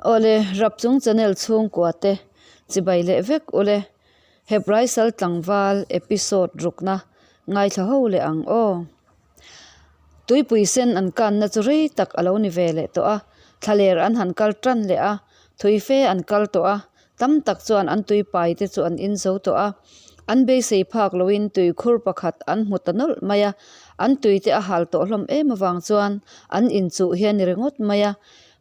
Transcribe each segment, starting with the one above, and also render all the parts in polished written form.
Awle, Rapchung channel chhungkua te chibai leh vek ule. Hebraisal tlangval episode rukna ngaithla ho leh ang aw. Tuipui sen an kanna chu rei tak a lo ni ve leh tawh a, thlaler an han kal tan leh a, thui fe an kal tawh a, tam tak chuan an tui pai te chu an in zo tawh a. An beisei phak loin tui khur pakhat an hmu ta nawlh mai a, an tui te a hal tawh hlawm em avang chuan an inchuh hi a ni ringawt mai a.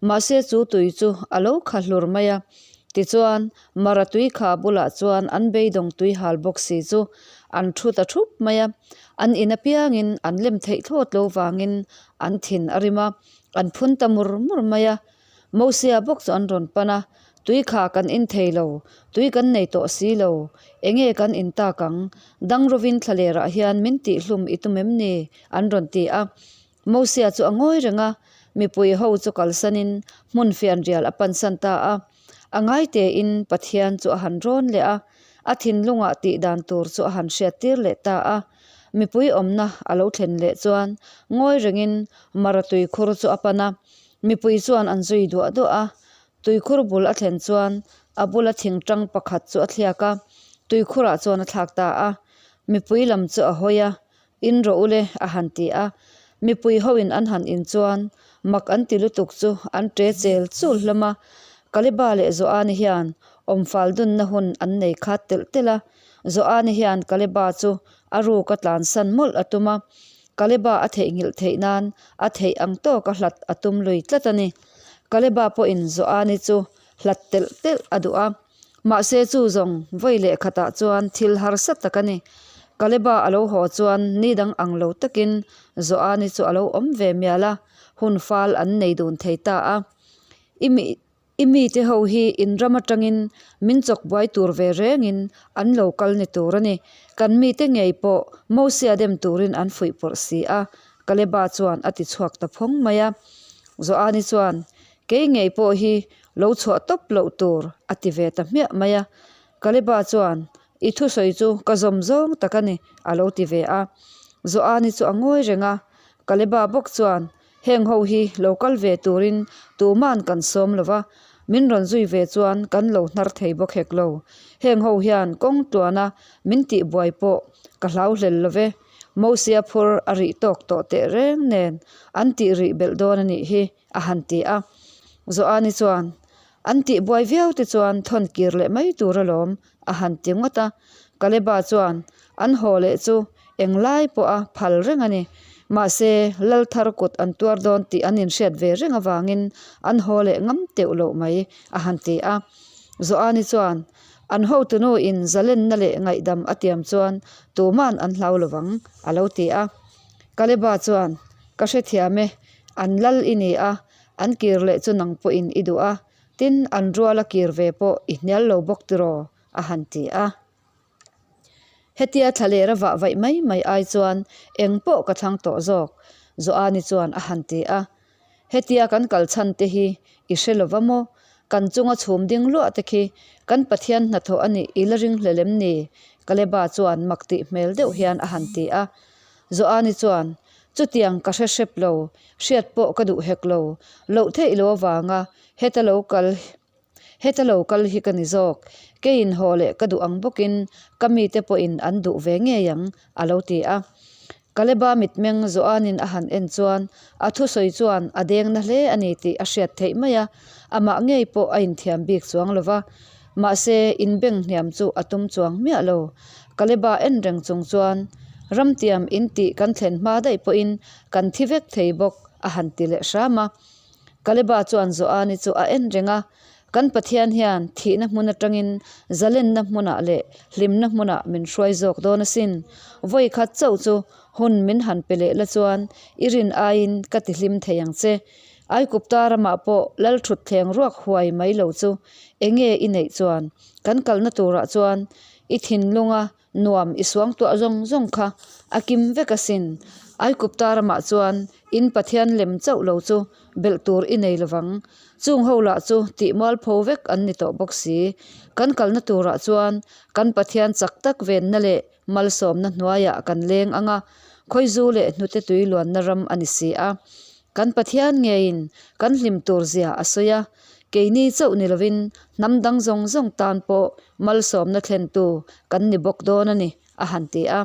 Mahse chu tui chu a lo kha hlur mai a, tichuan Mara tui kha bulah chuan an beidawng tui hal bawk si chu an thu ta thup mai a, an in apiangin an lem theih thlawt lo vangin an thin a rim a, an phun ta mur mur mai a. Mosia bawk chu an rawn pan a, Tui kha kan in thei lo, tui kan nei tawh si lo, enge kan in tak ang, dang rovin thlalerah hian min tihhlum i tum em ni? an rawn ti a. Mosia chu a ngawi reng a, mipui ho chu kalsanin hmun fianrial a pansan ta a. A ngaitein Pathian chu a han rawn leh a, a thinlungah tih dan tur chu a han hriattir leh ta a. Mipui awmna a lo thlen leh chuan ngawi rengin Mara tuikhur chu a pan a, mipui chuan an zui duah duah a. Tuikhur bul a thlen chuan a bula thingtang pakhat chu a thliak a, tuikhurah chuan a thlak ta a. Mipui lam chu a hawi a, In rawh ule a han ti a, mipui hoin an han in chuan mak an ti lutuk chu an ṭe chel chul hlawm a. Kaleba leh Joani hian awmfal dunna hun an nei khat telh telh a, Joani hian Kaleba chu a ruk a tlansan mawlh a tum a, Kaleba a theihnghilh theih nan a theih ang tawk a hlat a tum lui tlat a ni. Kaleba pawhin Joani chu hlat telh telh a duh a. Mahse chu zawng vawi leh khatah chuan thil harsa tak a ni. Kaleba a lo haw chuan ni dang ang lo takin Joani chu a lo awm ve mial a, hun fal an nei dun thei ta a. I mi i mite ho hi in ram atangin min chawk buai tur ve rengin an lo kal ni tur a ni. Kan mite ngei pawh Mosia dem turin an fuih pawrh si a, Kaleba chuan a ti chhuak ta phawng mai a. Joani chuan, Kei ngei pawh hi lo chhuah tawp loh tur a ti ve ta hmiah mai a. Kaleba chuan, I thusawi chu ka zawm zawng tak a ni, a lo ti ve a. Joani chu a ngawi reng a. Kaleba bawk chuan, Heng ho hi lo kal ve turin tuman kan sawm lo va, min rawn zui ve chuan kan lo hnar thei bawk hek lo. Heng ho hian kawng tluana min tihbuai pawh ka hlau hlel lo ve. Mosia phur a rih tawk tawh teh reng nen an tih rih belh dawn a nih hi. a han ti a. Joani chuan, An tih buai viau te chuan thawn kir leh mai tur alawm, a han ti ngawt a. Kaleba chuan, An haw leh chu englai pawh a phal reng a ni. Mahse, lal thar kut an tuar dawn tih an inhriat ve reng avangin an haw leh ngam teuh loh mai, a han ti a. Joani chuan, An hotunu in zalenna leh ngaihdam a tiam chuan tuman an hlau lovang, a lo ti a. Kaleba chuan, Ka hrethiam e, An lal i ni a, an kir leh chu nang pawhin i duh a, tin an ruala kir ve pawh i hnial lo bawk tiraw? a han ti a. Hetia thlalera vah vaih mai mai ai chuan eng pawh ka thlang tawh zawk, Joani chuan a han ti a. Hetia kan kal chhan te hi i hre lova maw? Kan chunga chhum ding luah te khi kan Pathian hnathawh a nih i la ring hlel em ni? Kaleba chuan mak tih hmel deuh hian a han ti a. Joani chuan, Chutiang ka hre hrep lo, hriat pawh ka duh hek lo. Loh theih lo avanga heta lo kal heta lo kal hi ka ni zawk. Keiin haw leh ka duh ang bawkin ka mite pawhin an duh ve ngei ang, a lo ti a. Kaleba mitmeng Joanin a han en chuan a thusawi chuan a deng na hle a ni tih a hriat theih mai a, amah ngei pawh a inthiam bik chuang lo va. Mahse, inbeng hniam chu a tum chuang miah lo. Kaleba en reng chung chuan, Ramtiam in tih kan thlen hma daih pawhin kan thi vek thei bawk, a han ti leh hram a. Kaleba chuan Joani chu a en reng a, Kan Pathian hian thihna hmun atangin zalenna hmunah leh hlimna hmunah min hruai zawk dawn asin. Vawi khat chauh chu hun min han pe leh la chuan i rin aiin ka ti hlim thei ang che. Aikupta ramah pawh lal thutthleng ruak huai mai lo chu enge i neih chuan kan kalna turah chuan I thinlunga nuam i suang tuah zawng zawng kha a kim vek asin. Aikupta ramah chuan in Pathian lem chauh lo chu belh tur i nei lovang. Chung ho lah chu tih mualpho vek an ni tawh bawk si. Kan kalna turah chuan kan Pathian chak tak venna leh malsawmna hnuaiah kan leng ang a, khawizu leh hnute tui luanna ram a ni si a. Kan Pathian ngeiin kan hlim tur zia a sawi a. Keini chauh ni lovin hnam dang zawng zawng tan pawh malsawmna thlentu kan ni bawk dawn a ni, a han ti a.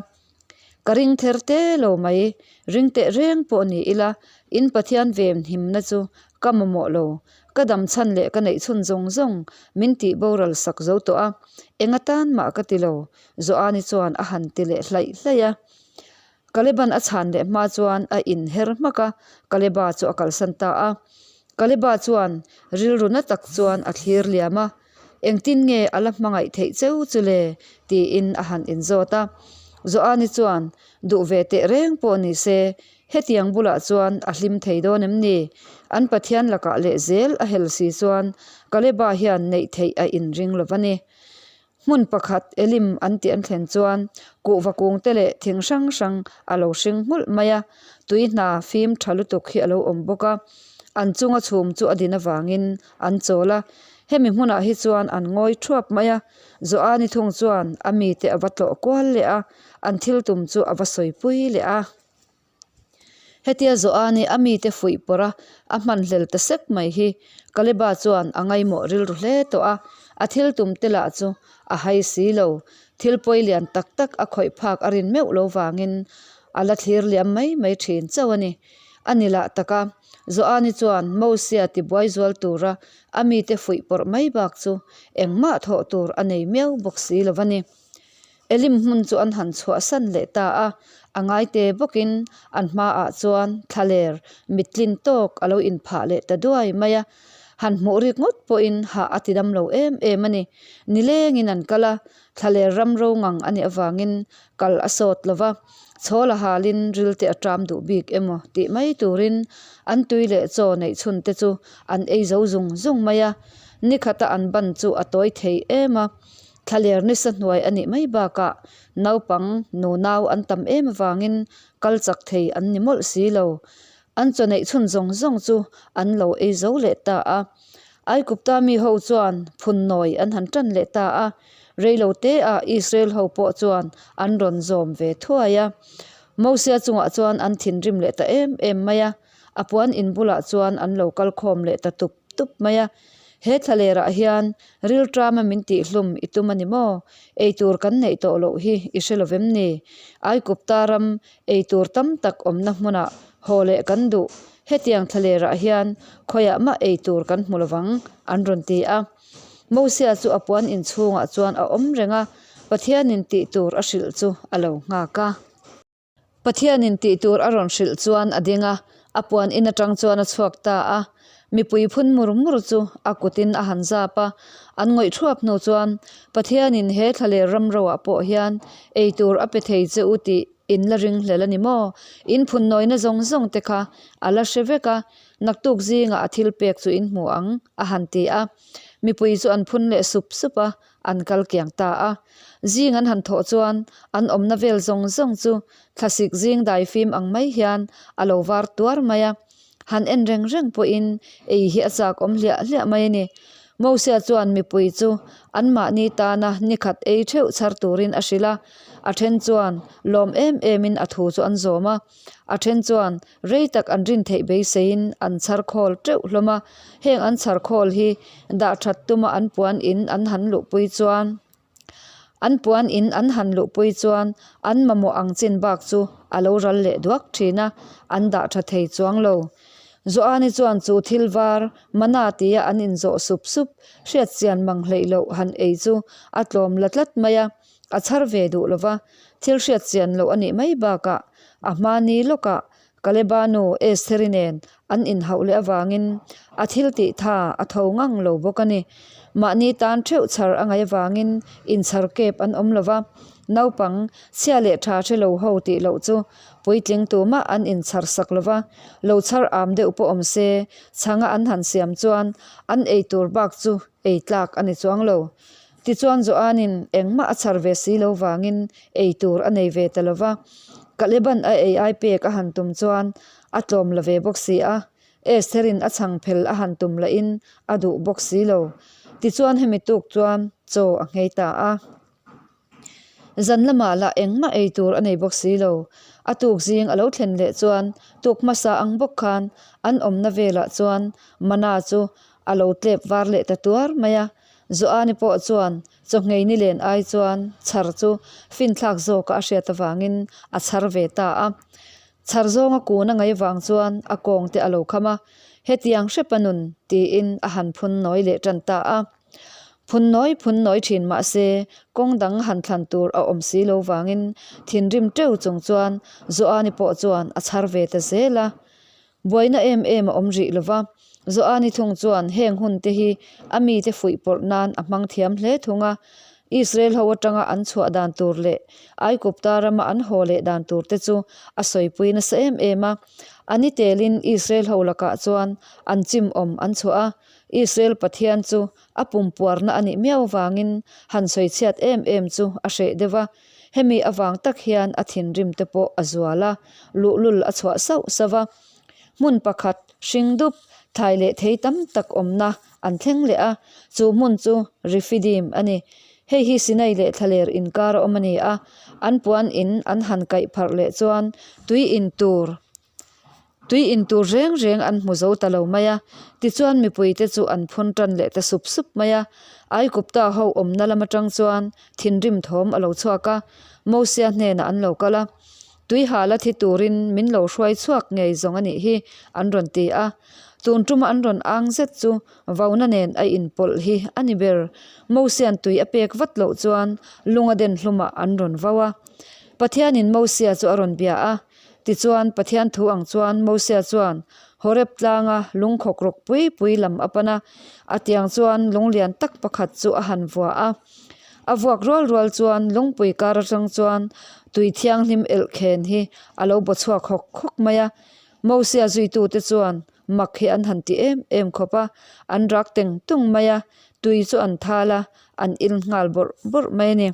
Ka ring ther te lo mai, ring teh reng pawh ni ila, in Pathian ven himna chu ka mamawh lo. Ka dam chhan leh ka neih chhun zawng zawng min tih boral sak zo tawh a, eng atan mah ka ti lo, Joani chuan a han ti leh hlaih hlaih a. Kaleban a chhan leh hma chuan a inher hmak a, Kaleba chu a kalsan ta a. Kaleba chuan rilru na tak chuan a thlir liam a, Engtin nge a la hmangaih theih cheu chu le? tiin a han inzawt a. Joani chuan, Duh ve teh reng pawh ni se, hetiang bulah chuan a hlim thei dawn em ni? An Pathian lakah leh zel a hel si chuan Kaleba hian neih theih a inring lo va ni. Hmun pakhat Elim an tih an thlen chuan kuhva kungte leh thing hrang hrang a lo hring hmulh mai a, tui hna fim tha lutuk hi a lo awm bawk a, an chunga chhum chu a din avangin an chawl a. Hemi hmunah hi chuan an ngawi thuap mai a, Joani thung chuan a mite a va tlawh kual leh a, an thil tum chu a va sawipui leh a. Hetia Joani a mite fuih pawrh a, a hmanhlel ta sek mai hi Kaleba chuan a ngaimawh rilru hle tawh a, a thil tum te lah chu a hai si lo. Thil pawi lian tak tak a khawih phak a rin meuh lo vangin a la thlir liam mai mai thin chauh a ni. A ni lah tak a, Joani chuan Mosia tibuai zual tura a mite fuih pawrh mai bak chu engmah thawh tur a nei miau bawk si lo va ni. Elim hmun chu an han chhuahsan leh ta a, a ngaite bawkin an hmaah chuan thlaler mittlin tawk a lo inphah leh ta duai mai a, han hmuh rik ngawt pawhin hah a ti dam lo em em a ni. Nilengin an kal a, thlaler ram ro ngang a nih avangin kal a sawt lo va, chhawl a halin ril te a ṭam duh bik emaw tih mai turin an tui leh chaw neih chhun te chu an ei zo zung zung mai a, nikhata an ban chu a tawi thei em a. Thlaler nisa hnuai a nih mai bakah naupang nunau an tam em avangin kal chak thei an ni mawlh si lo. An chaw neih chhun zawng zawng chu an lo ei zo leh ta a. Aikupta mi ho chuan phun nawi an han tan leh ta a, reilo teah Israel ho pawh chuan an rawn zawm ve thuai a. Mosia chungah chuan an thinrim leh ta em em mai a, a puan in bulah chuan an lo kal khawm leh ta tup tup mai a. He thlalerah hian rilṭama min tihhlum i tum a ni maw? Eitur kan neih tawh loh hi i hre lo vem ni? Aikupta ram eitur tam tak awmna hmunah haw leh kan duh. Hetiang thlalerah hian khawiah mah eitur kan hmu lovang, an rawn ti a. Mosia chu a puan inchhungah chuan a awm reng a, Pathianin tih tur a hrilh chu a lo nghak a. Pathianin tih tur a rawn hrilh chuan a ding a, a puan in atang chuan a chhuak ta a. Mipui phun mur mur chu a kutin a han zap a, an ngawih thuap hnu chuan, Pathianin he thlaler ram roah pawh hian ei tur a pe thei che u tih in la ring hlel a ni maw? In phun nawina zawng zawng te kha a la hre vek a, naktuk zingah a thil pek chu in hmu ang, a han ti a. Mipui chu an phun leh sup sup a, an kal kiang ta a. Zing an han thawh chuan an awmna vel zawng zawng chu thlasik zing dai fim ang mai hian a lo var tuar mai a. Han en reng reng pawhin ei hi a chak awm hliah hliah mai a ni. Mosia chuan mipui chu anmahni tana nikhat ei theuh chhar turin a hrilh a, a then chuan lawm em emin a thu chu an zawm a. A then chuan rei tak an rin theih beiseiin an chhar khawl teuh hlawm a, heng an chhar khawl hi dah that tuma an puan in an han luhpui chuan an puan in an han luhpui chuan an mamawh ang chin bak chu a lo ral leh duak thin a, an dah tha thei chuang lo. Joani chuan chu thil var mana tia an inzawh sup sup hriat chian mang hleih loh han ei chu a tlawm la tlat mai a. A chhar ve duh lo va, thil hriat chian loh a nih mai bakah a hmani lawkah Kaleba nu Estheri nen an inhauh leh avangin a thil tih tha a tho ngang lo bawk a ni. Mahni tan theuh chhar a ngaih avangin inchhar kep an awm lo va, naupang chhia leh tha hre lo ho tih loh chu puitling tumah an inchhar sak lo va, lo chhar am deuh pawh awm se chhanga an han siam chuan an ei tur bak chu ei tlak a ni chuang lo. Tichuan Joanin engmah a chhar ve si lo vangin ei tur a nei ve ta lo va, Kaleban a ei ai pek a han tum chuan a tlawm la ve bawk si a, Estherin a chhang phel a han tum lahin a duh bawk si lo. Tichuan hemi tuk chuan chaw a nghei ta a. Zan lamah lah engmah ei tur a nei bawk si lo. A tuk zing a lo thlen leh chuan tuk hmasa ang bawk khan an awmna velah chuan mana chu. a lo tlep var leh ta tuar mai a. Joani pawh chuan chawhngei ni len ai chuan chhar chu finthlak zawka a hriat avangin a chhar ve ta a. Chhar zawnga kun a ngaih vang chuan a kawng te a lo kham a, hetiang hrepa nun tiin a han phun nawi leh tan ta a. Phun nawi phun nawi thin mah se kawng dang han thlan tur a awm si lo vangin thinrim teuh chung chuan Joani pawh chuan a chhar ve ta zel a. Buaina em em a awm rih lo va, Joani thung chuan heng hun te hi a mite fuih pawrh nan a hmang thiam hle thung a. Israel ho atanga an chhuah dan tur leh Aigupta rama an haw leh dan tur te chu a sawipui nasa em em a. A ni telin Israel ho lakah chuan an chim awm an chhuah a, Israel Pathian chu a pumpuarna a nih miau vangin han sawichhiat em em chu a hreh deuh a. Hemi avang tak hian a thinrim te pawh a zual a, luhlul a chhuah sauh sauh a. Hmun pakhat hring dup, thlai leh thei tam tak awmna an thleng leh a, chu hmun chu Refidim a ni. Hei hi Sinai leh thlaler inkar a awm a ni a, an puan in an han kaih pharh leh chuan tui in tur Tui in tur reng reng an hmu zo ta lo mai a, tichuan mipuite chu an phun tan leh ta sup sup mai a. Aigupta ho awmna lam atang chuan thinrim thawm a lo chhuak a, Mosia hnenah an lo kal a, Tui hala thi turin min lo hruai chhuak ngei zawng a nih hi, an rawn ti a. Tun tuma an rawn ang zet chu vauna nen a inpawlh hi a ni ber. Mosia'n tui a pek vat loh chuan lunga den hlumah an rawn vau a. Pathianin Mosia chu a rawn bia a, Tichuan, Pathian thu ang chuan Mosia chuan Horeb tlanga lungkhawk rawk pui pui lam a pan a, a tiang chuan lung lian tak pakhat chu a han vua a. A vuak rual rual chuan lungpui kar atang chuan tui thianghlim elh khen hi a lo baw chhuak hawk hawk mai a. Mosia zuitute chuan mak hi an han ti em em khawp a, an rak teng tung mai a, tui chu an thal a, an il nghal bawrh bawrh mai a ni.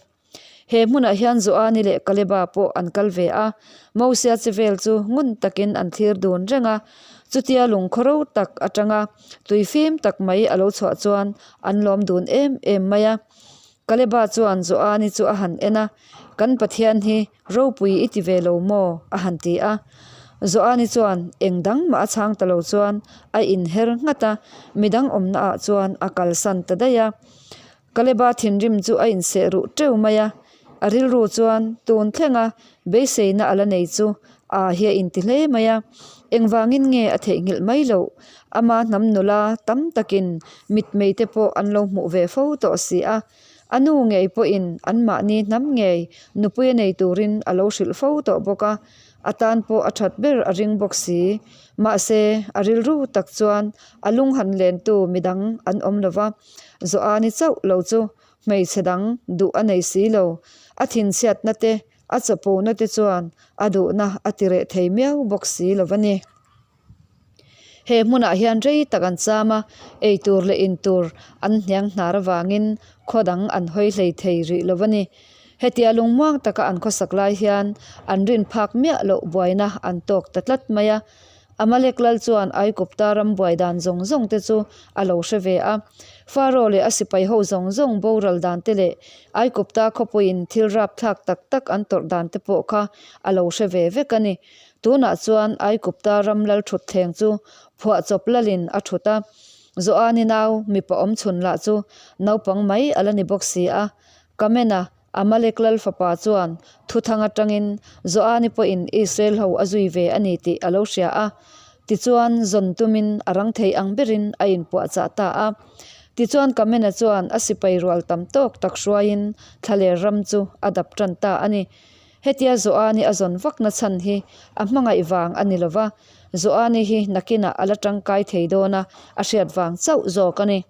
He hmunah hian Joani leh Kaleba pawh an kal ve a, Mosia che vel chu ngun takin an thlir dun reng a. Chutia lungkhaw ro tak atanga tui fim tak mai a lo chhuah chuan an lawm dun em em mai a. Kaleba chuan Joani chu a han en a, Kan Pathian hi ropui i ti ve lo maw? a han ti a. Joani chuan eng dang mah a chhang ta lo chuan a inher nghat a, midang awmnaah chuan a kalsan ta daih a. Kaleba thinrim chu a inseh ruh teuh mai a, a rilru chuan tun thlenga beiseina a la nei chu a hi a inti hle mai a. Engvangin nge a theihnghilh mai loh? Ama hnam nula tam takin mitmei te pawh an lo hmuh ve fo tawh si a. A nu ngei pawhin anmahni hnam ngei nupui a nei turin a lo hrilh fo tawh bawk a, a tan pawh a that ber a ring bawk si. Mahse, a rilru tak chuan a lung han lentu midang an awm lo va. Joani chauh lo chu hmeichhe dang duh a nei si lo. A thinchhiatna te, a chawpona te chuan a duhna a ti reh thei miau bawk si lo va ni. He hmunah hian rei tak an cham a, ei tur leh in tur an hniang hnar avangin khaw dang an hawi hlei thei rih lo va ni. Hetia lungmuang taka an khawsak lai hian an rin phak miah loh buaina an tawk ta tlat mai a. Amalek lal chuan Aigupta ram buai dan zawng zawng te chu a lo hre ve a. Faro leh a sipai ho zawng zawng boral dan te leh Aigupta khawpuiin thil rapthlak tak tak an tawrh dan te pawh kha a lo hre ve vek a ni. Tunah chuan Aigupta ram lal thutthleng chu phuahchawp lalin a thut a. Joani nau mipa awmchhun lah chu naupang mai a la ni bawk si a. Kamena Amalek lal fapa chuan thuthang atangin Joani pawhin Israel ho a zui ve a ni tih a lo hria a. Tichuan, zawn tumin a rang thei ang berin a inpuahchah ta a. Tichuan, Kamena chuan a sipai rual tam tawk tak hruaiin thlaler ram chu a dap tan ta a ni. Hetia Joani a zawn vakna chhan hi a hmangaih vang a ni lova, Joani hi nakinah a la tangkai thei dawn a, a hriat vang chauh zawk a ni.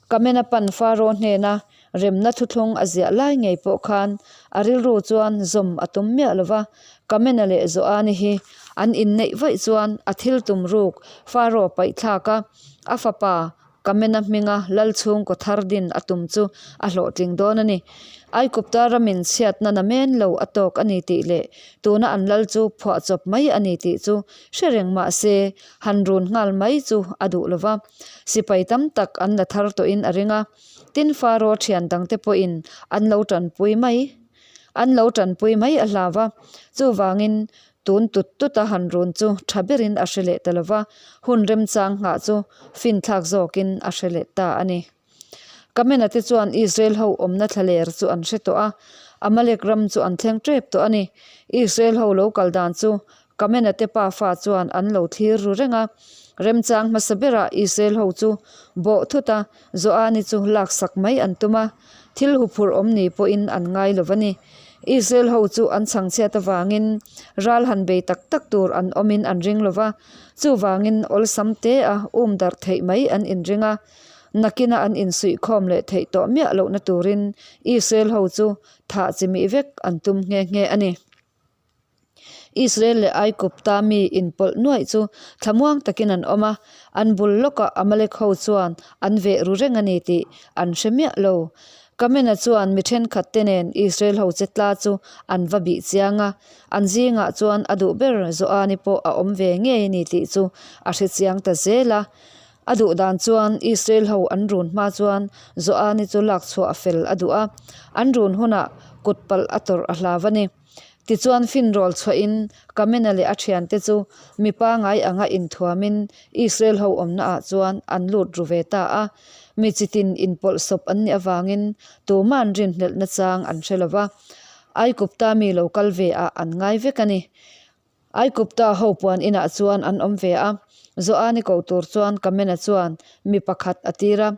Kamena pan Faro hnena remna thuthlung a ziah lai ngei pawh khan a rilru chuan zawm a tum miah lo va, Kamena leh Joani hi an inneih vaih chuan a thil tum ruk Faro paih thlak a, a fapa Kamena hminga lal chhungkaw thar din a tum chu a hlawhtling dawn a ni. Aikupta ramin chhiatna namen lo a tawk a ni tih leh tuna an lal chu phuahchawp mai a ni tih chu hre reng mah se han run nghal mai chu a duh lo va. Sipai tam tak an la thar tawhin a ring a, tin Faro thian dangte pawhin an lo tanpui mai an lo tanpui mai a hlau va. Chuvangin Tun tut tut a han run chu tha berin a hre leh ta lo va, hun remchang nghah chu finthlak zawkin a hre leh ta a ni. Kamena te chuan Israel ho awmna thlaler chu an hre tawh a, Amalek ram chu an thleng tep tawh a ni. Israel ho lo kal dan chu Kamena te pafa chuan an lo thlir ru reng a. Remchang hmasa berah Israel ho chu bawh thut a, Joani chu laksak mai an tum a, thil huphurh awm ni pawhin an ngai lo va ni. Israel ho chu an chhangchhiat avangin ral han bei tak tak tur an awmin an ring lo va, chuvangin awlsam te a um darh theih mai an inring a. Nakina an insuihkhawm leh theih tawh miah lohna turin Israel ho chu thah chi mih vek an tum nghe nghe a ni. Israel leh Aigupta mi inpawlh nuaih chu thlamuang takin an awm a, an bul lawkah Amalek ho chuan an veh ru reng a ni tih an hre miah lo. Kamena chuan mi thenkhat te nen Israel ho che tla chu an va bih chiang a, an zingah chuan a duh ber Joani pawh a awm ve ngei a ni tih chu a hre chiang ta zel a. A duh dan chuan Israel ho an run hma chuan Joani chu lak chhuah fel a duh a, an run hunah kut palh a tawrh a hlau a ni. Tichuan finrawl chhuahin Kamena leh a thiante chu mi pangai anga inthuamin Israel ho awmnaah chuan an lut ru ve ta a. Mi chitin inpawlhsawp an nih avangin tuma'n rinhlelh nachang an hre lo va, Aigupta mi lo kal ve ah an ngai vek a ni. Aigupta ho puan inah chuan an awm ve a, Joani ko tur chuan Kamena chuan mi pakhat a tir a,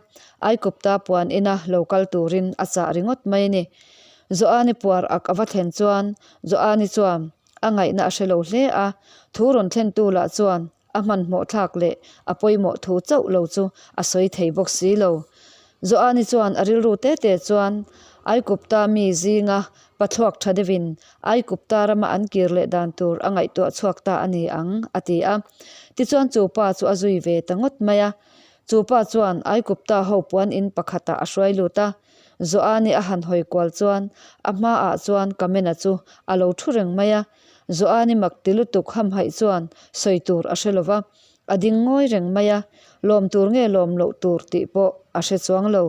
Aigupta puan ina lo kal turin a chah ringawt mai a ni. Joani puar ak a va thlen chuan Joani chuan a ngaihna a hre lo hle a, thu rawn thlentu lah chuan a hmanhmawh thlak leh a pawimawh thu chauh lo chu a sawi thei bawk si lo. Joani chuan a rilru te te chuan Aigupta mi zinga pathluak tha deuhin Aigupta rama an kir leh dan tur a ngaihtuah chhuak ta a ni ang, a ti a. Tichuan chu pa chu a zui ve ta ngawt mai a. Chu pa chuan Aigupta ho puan in pakhatah a hruai lut a. Joani a han hawi kual chuan a hmaah chuan Kamena chu a lo thu reng mai a. Joani mak ti lutuk hamhaih chuan sawi tur a hre lo va, a ding ngawi reng mai a, lawm tur nge lawm loh tur tih pawh a hre chuang lo.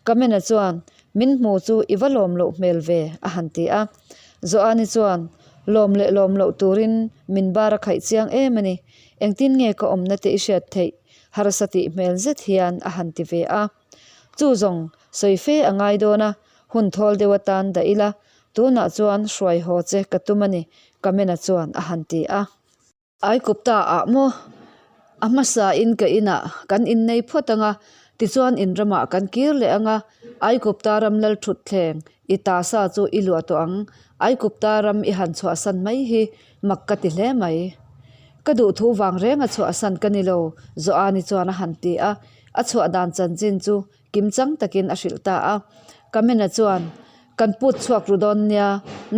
Kamena chuan, Min hmu chu i va lawm loh hmel ve, a han ti a. Joani chuan, Lawm leh lawm loh turin min bar a khaih chiang em a ni. Engtin nge ka awmna te i hriat theih? Harsa tih hmel zet hian a han ti ve a. Chu zawng sawi fe a ngai dawn a, hun thawl deuh atan dah ila, tunah chuan hruai haw che ka tum a ni, Kamena chuan a han ti a. Aikupta ah maw? A hmasa in ka inah kan innei phawt ang a, tichuan in ramah kan kir leh ang a, Aikupta ram lal thut thleng i ta sa chu i luah tawh ang, Aikupta ram i han chhuahsan mai hi mak ka ti hle mai. Ka duhthu vang reng a chhuahsan ka ni lo, Joani chuan a han ti a. A chhuah dan chanchin chu kimchang takin a hrilh ta a. Kamena chuan, Kan put chhuak ru dawn nia,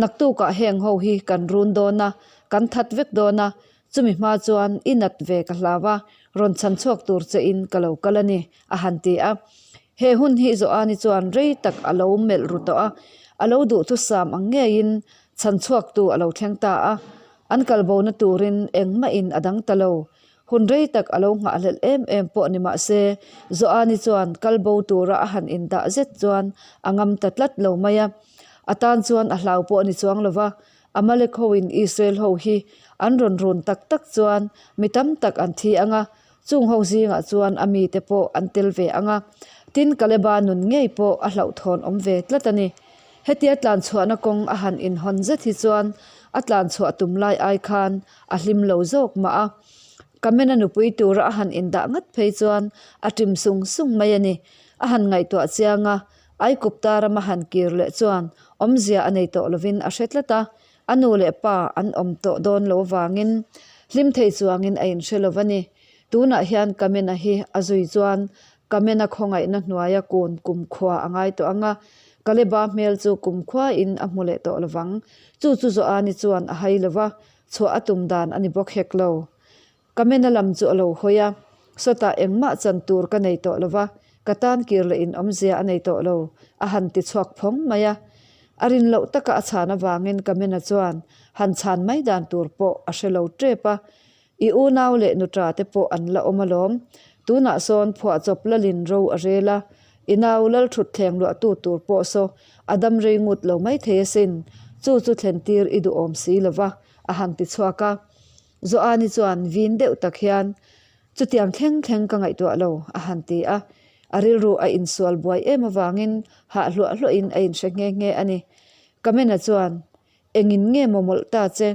naktukah heng ho hi kan run dawn a, kan that vek dawn a, chumi hma chuan i nat ve ka hlau a, rawn chhan chhuak tur che in ka lo kal a ni, a han ti a. He hun hi Joani chuan rei tak a lo melh ru tawh a, a lo duhthusam ang ngeiin chhan chhuaktu a lo thleng ta a. An kalbona turin engmahin a dang ta lo. Hun rei tak a lo nghahhlelh em em pawh ni mah se, Joani chuan kal bo tura a han indah zet chuan a ngam ta tlat lo mai a. A tan chuan a hlau pawh a ni chuang lo va, Amalek hoin Israel ho hi an rawn run tak tak chuan mi tam tak an thi ang a, chung ho zingah chuan a mite pawh an tel ve ang a. Tin, Kaleba nun ngei pawh a hlauhthawn awm ve tlat a ni. Hetia tlanchhuahna kawng a han inhawn zet hi chuan a tlanchhuah tum lai ai khan a hlim lo zawk mah a. Kamena nupui tura a han indah ngat phei chuan a ṭim sung sung mai a ni. A han ngaihtuah chiang a, Aikupta rama han kir leh chuan awmzia a nei tawh lovin a hre tlat a, a nu leh pa an awm tawh dawn lo vangin hlim thei chuangin a inhre lo va ni. Tunah hian Kamena hi a zui chuan Kamena khawngaihna hnuaia kun kumkhua a ngai tawh ang a, Kaleba hmel chu kumkhuain a hmu leh tawh lovang. Chu chu Joani chuan a hai lo va, chhuah a tum dan a ni bawk hek lo. Kamena lam chu a lo hawi a, Sawtah engmah chan tur ka nei tawh lo va, ka tan kir leh in awmzia a nei tawh lo, a han ti chhuak phawng mai a. A rin loh taka a chhan avangin Kamena chuan han chhan mai dan tur pawh a hre lo tep a, I unau leh nuṭa te pawh an la awm alawm. Tunah sawn phuahchawp lalin ro a rel a, i nau lalṭhutthleng luahtu tur pawh saw a dam rei ngut lo mai thei asin. Chu chu thlen tir i duhawm si lo va, a han ti chhuak a. Joani chuan vin deuh tak hian, Chutiang thleng thleng ka ngaihtuah lo, a han ti a. A rilru a insual buai em avangin hah hluah hluahin a inhre nghe nghe a ni. Kamena chuan, Engin nge maw mawlh ta che?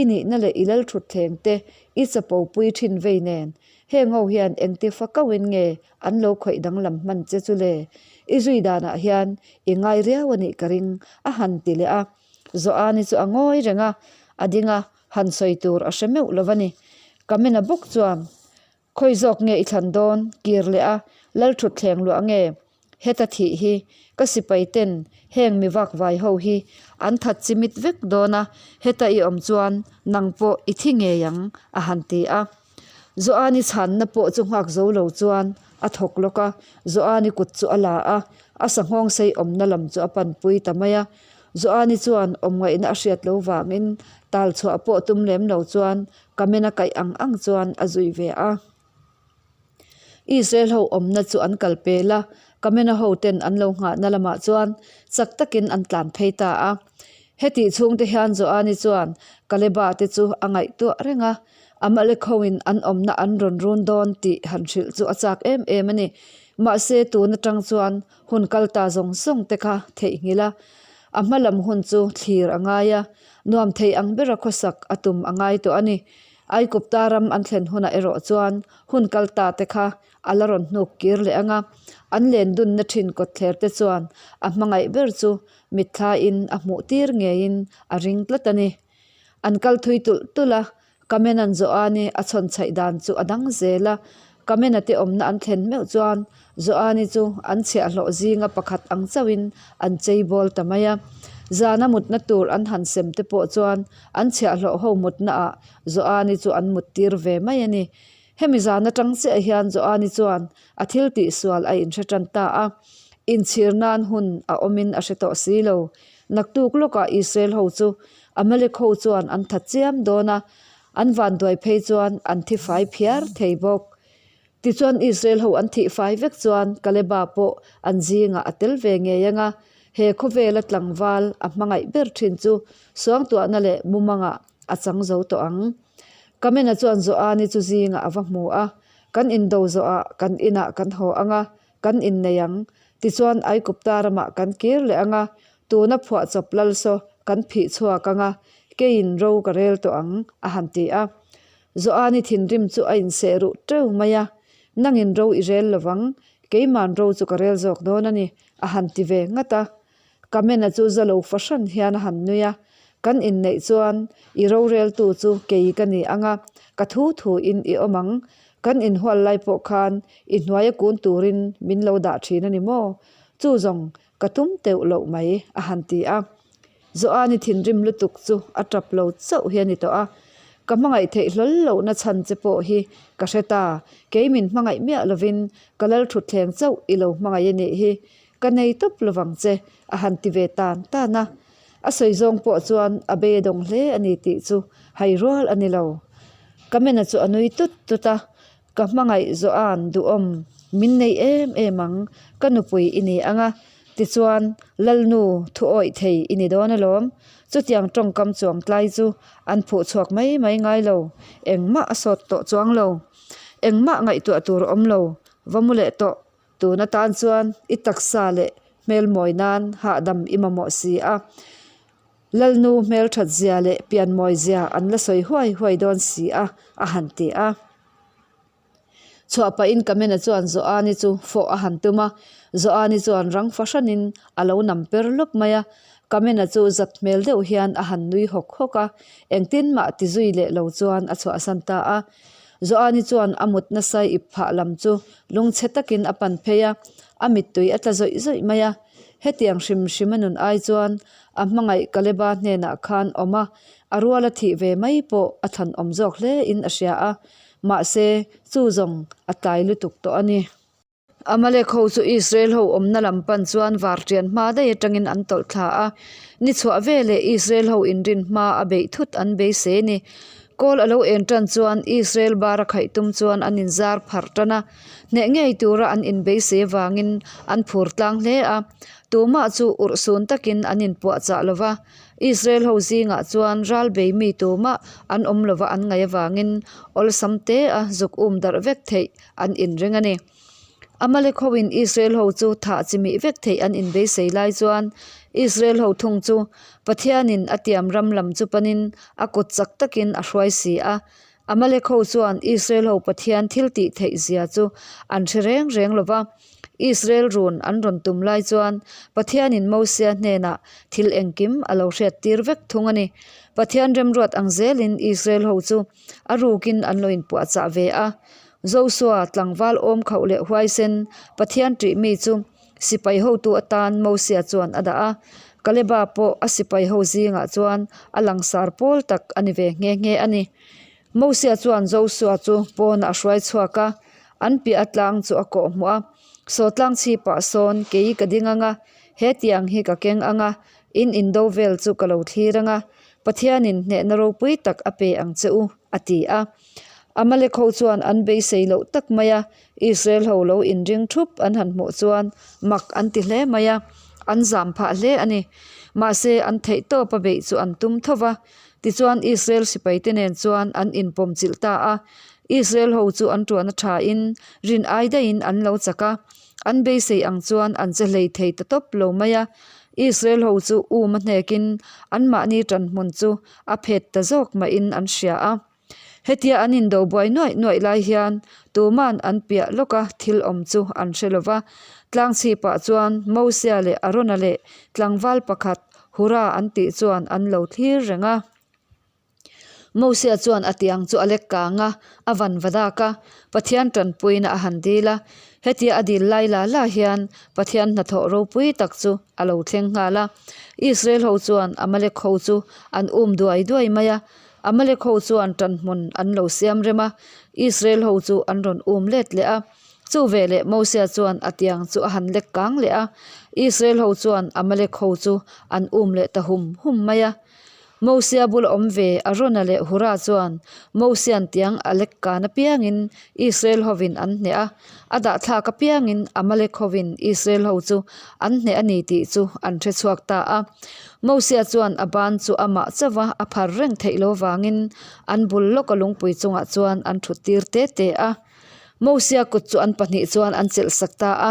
I nihna leh i lalthutthleng te i chapo pui thin vei nen, heng ho hian engti fa kauhin nge an lo khawih danglam hman che chu le? I zui danah hian i ngai riau a nih ka ring, a han ti leh a. Joani chu a ngawi reng a, a ding a, han sawi tur a hre meuh lo va ni. Kamena bawk chuan, Khawi zawk nge i thlan dawn? Kir leh a, Lalthutthleng luah nge? Heta thih hi ka sipai ten heng mi vak vai ho hi an that chimit vek dawn a, heta i awm chuan nang pawh i thi ngei ang, a han ti a. Joani chhanna pawh chu nghak zo lo chuan a thawk lawk a, Joani kut chu a la a, a sanghawng sei awmna lam chu a panpui ta mai a. Joani chuan awm ngaihna a hriat lo vangin tal chhuah pawh tum lem lo chuan Kamen a kaih ang ang chuan a zui ve a. Israel ho awmna chu an kal pel a, Kamena ho ten an lo nghahna lamah chuan chak takin an tlan phei ta a. Hetih chhungte hian Joani chuan Kaleba te chu a ngaihtuah reng a, Amalek hoin an awmna an rawn run dawn tih han hrilh chu a chak em em a ni. Mahse tun atang chuan hun kal ta zawng zawng te kha theihnghilh a, a hma lam hun chu thlir a ngai a, nuam thei ang bera khawsak a tum a ngai tawh a ni. Aikupta ram an thlen hunah erawh chuan hun kal ta te kha a la rawn hnuk kir leh ang a, an len dunna thin kawtthler te chuan a hmangaih ber chu mitthlain a hmuh tir ngeiin a ring tlat a ni. An kal thui tulh tulh a, Kamenan Joani a chhawn chhaih dan chu a dang zel a, Kamena te awmna an thlen meuh chuan Joani chu an chhiahhlawh zinga pakhat ang chauhin an chei bawl ta mai a. Zana mutna tur an han sem te pawh chuan an chhiahhlawh ho mutna ah Joani chu an mut tir ve mai a ni. Hemi zan atang chiah hian Joani chuan a thil tih sual a inhre tan ta a, inchhir nan hun a awmin a hre tawh si lo. Naktuk lawkah Israel ho chu Amalek ho chuan an tha chiam dawn a, an vanduai phei chuan an thi fai phiar thei bawk. Tichuan Israel ho an thih fai vek chuan Kaleba pawh an zingah a tel ve ngei ang a, he khawvela tlangval a hmangaih ber thin chu suangtuahna leh mumangah a chang zo tawh ang. Kamena chuan Joani chu zingah a va hmu a, Kan indo zawhah kan inah kan haw ang a, kan innei ang. Tichuan Aikupta ramah kan kir leh ang a, tuna phuahchawp lal saw kan phih chhuak ang a, keiin ro ka rel tawh ang, a han ti a. Joani thinrim chu a inseh ruh teuh mai a, Nangin ro i rel lovang, keiman ro chu ka rel zawk dawn a ni, a han ti ve ngat a. Kamena chu zalo fahran hian a han nui a, Kan inneih chuan i roreltu chu kei ka ni ang a, ka thu thuin i awm ang. Kan inhual lai pawh khan i hnuaia kun turin min lo dah thin a ni maw? Chu zawng ka tum teuh loh mai, a han ti a. Joani thinrim lutuk chu a tap lo chauh hi a ni tawh a, Ka hmangaih theih hlawl lohna chhan che pawh hi ka hre ta, kei min hmangaih miah lovin ka lalthutthleng chauh i lo hmangaih a nih hi, Ka nei tawp lovang che, a han ti ve tan tan a. A sawi zawng pawh chuan a beidawng hle a ni tih chu hai rual a ni lo. Kamena chu a nui tut tut a, Ka hmangaih Joan duhawm min nei em em ang, ka nupui i ni ang a, tichuan Lalnu thu awih thei i ni dawn alawm. Chutiang tawngkam chuang tlai chu an phuh chhuak mai mai ngai lo, engmah a sawt tawh chuang lo. Engmah ngaihtuah tur a awm lo, va mu leh tawh Tun atan chuan i taksa leh hmel mawi nan hahdam i mamawh si a, Lalnu hmelthat zia leh pian mawi zia an la sawi huai huai dawn si a, a han ti a. Chhuah pahin Kamena chuan Joani chu fawh a han tum a, Joani chuan rang fahranin a lo nam per lawp mai a, Kamena chu zat hmel deuh hian a han nui hawk hawk a, engtin mah ti zui leh lo chuan a chhuahsan ta a. Joani chuan a mut nasa ip phah lam chu lungchhe takin a pan phei a, a mittui a tla zawih zawih mai a. Hetiang hrim hrim a nun ai chuan a hmangaih Kaleba hnenah khan awm a, a ruala thih ve mai pawh a thlan awm zawk hle in a hria a, mahse chu zawng a tlai lutuk tawh a ni. Amalek ho chu Israel ho awmna lam pan chuan varṭian hma daih atangin an tawlh thla a, ni chhuah veleh Israel ho inrin hma a beih thut an beisei a ni. Kawl a lo en tan chuan Israel bar a khaih tum chuan an inzar pharh tan a, hneh ngei tura an inbeisei avangin an phur tlang hle a. Tumah chu urhsun takin an inpuahchah lo va, Israel ho zingah chuan ral bei mi tumah an awm lova an ngaih avangin awlsam te a zuk um darh vek theih an inring a ni. Amalek hoin Israel ho chu thah chi mih vek theih an inbeisei lai chuan Israel ho thung chu Pathianin a tiam ram lam chu panin a kut chak takin a hruai si a. Amalek ho chuan Israel ho Pathian thil tih theih zia chu an hre reng reng lo va. Israel run an rawn tum lai chuan Pathianin Mosia hnenah thil engkim a lo hriat tir vek thung a ni. Pathian remruat ang zelin Israel ho chu a rukin an lo inpuahchah ve a. Josua tlangval awm khauh leh huaisen Pathian ṭih mi chu sipai hotu atan Mosia chuan a dah a. Kaleba pawh a sipai ho zingah chuan a langsar pawl tak a ni ve nghe nghe a ni. Mosia chuan Josua chu pawnah a hruai chhuak a, an piah a tlang chu a kawh hmuh a. Saw tlang chhipah sawn kei ka ding ang a, he tiang hi ka keng ang a, in indo vel chu ka lo thlir ang a, Pathianin hnehna ropui tak a pe ang che u, a ti a. Amalek ho chuan an beisei loh tak mai a, Israel ho lo inring thup an han hmuh chuan mak an ti hle mai a, an zam phah hle a ni. Mahse, an theih tawpa beih chu an tum tho va. Tichuan, Israel sipaite nen chuan an inpawm chilh ta a. Israel ho chu an tuan a thain rin ai daihin an lo chak a, an beisei ang chuan an che hlei thei ta tawp lo mai a. Israel ho chu um a hnekin anmahni tanhmun chu a phet ta zawk mahin an hria a. Hetia an indo buai nuaih nuaih lai hian tuman an piah lawka thil awm chu an hre lo va. Tlangchhipah chuan Mosia leh Arona leh tlangval pakhat Hura an tih chuan an lo thlir reng a. Mosia chuan a tiang chu a lek kang a, a van va dak a, Pathian tanpuina a han dil a. Hetia a dil lai la la hian Pathian hnathawh ropui tak chu a lo thleng nghal a. Israel ho chuan Amalek ho chu an um duai duai mai a. Amalek ho chuan tanhmun an lo siam rem a, Israel ho chu an rawn um let leh a. Chu veleh Mosia chuan a tiang chu a han lek kang leh a, Israel ho chuan Amalek ho chu an um leh ta hum hum mai a. Mosia bula awm ve Arona leh Hura chuan Mosia'n tiang a lek kan apiangin Israel hovin an hneh a, a dahthlak apiangin Amalek hovin Israel ho chu an hneh a ni tih chu an hre chhuak ta a. Mosia chuan a ban chu amah chauha a phar reng theih lo vangin an bul lawka lungpui chungah chuan an thut tir te te a. Mosia kut chu an pahnih chuan an chelh sak ta a.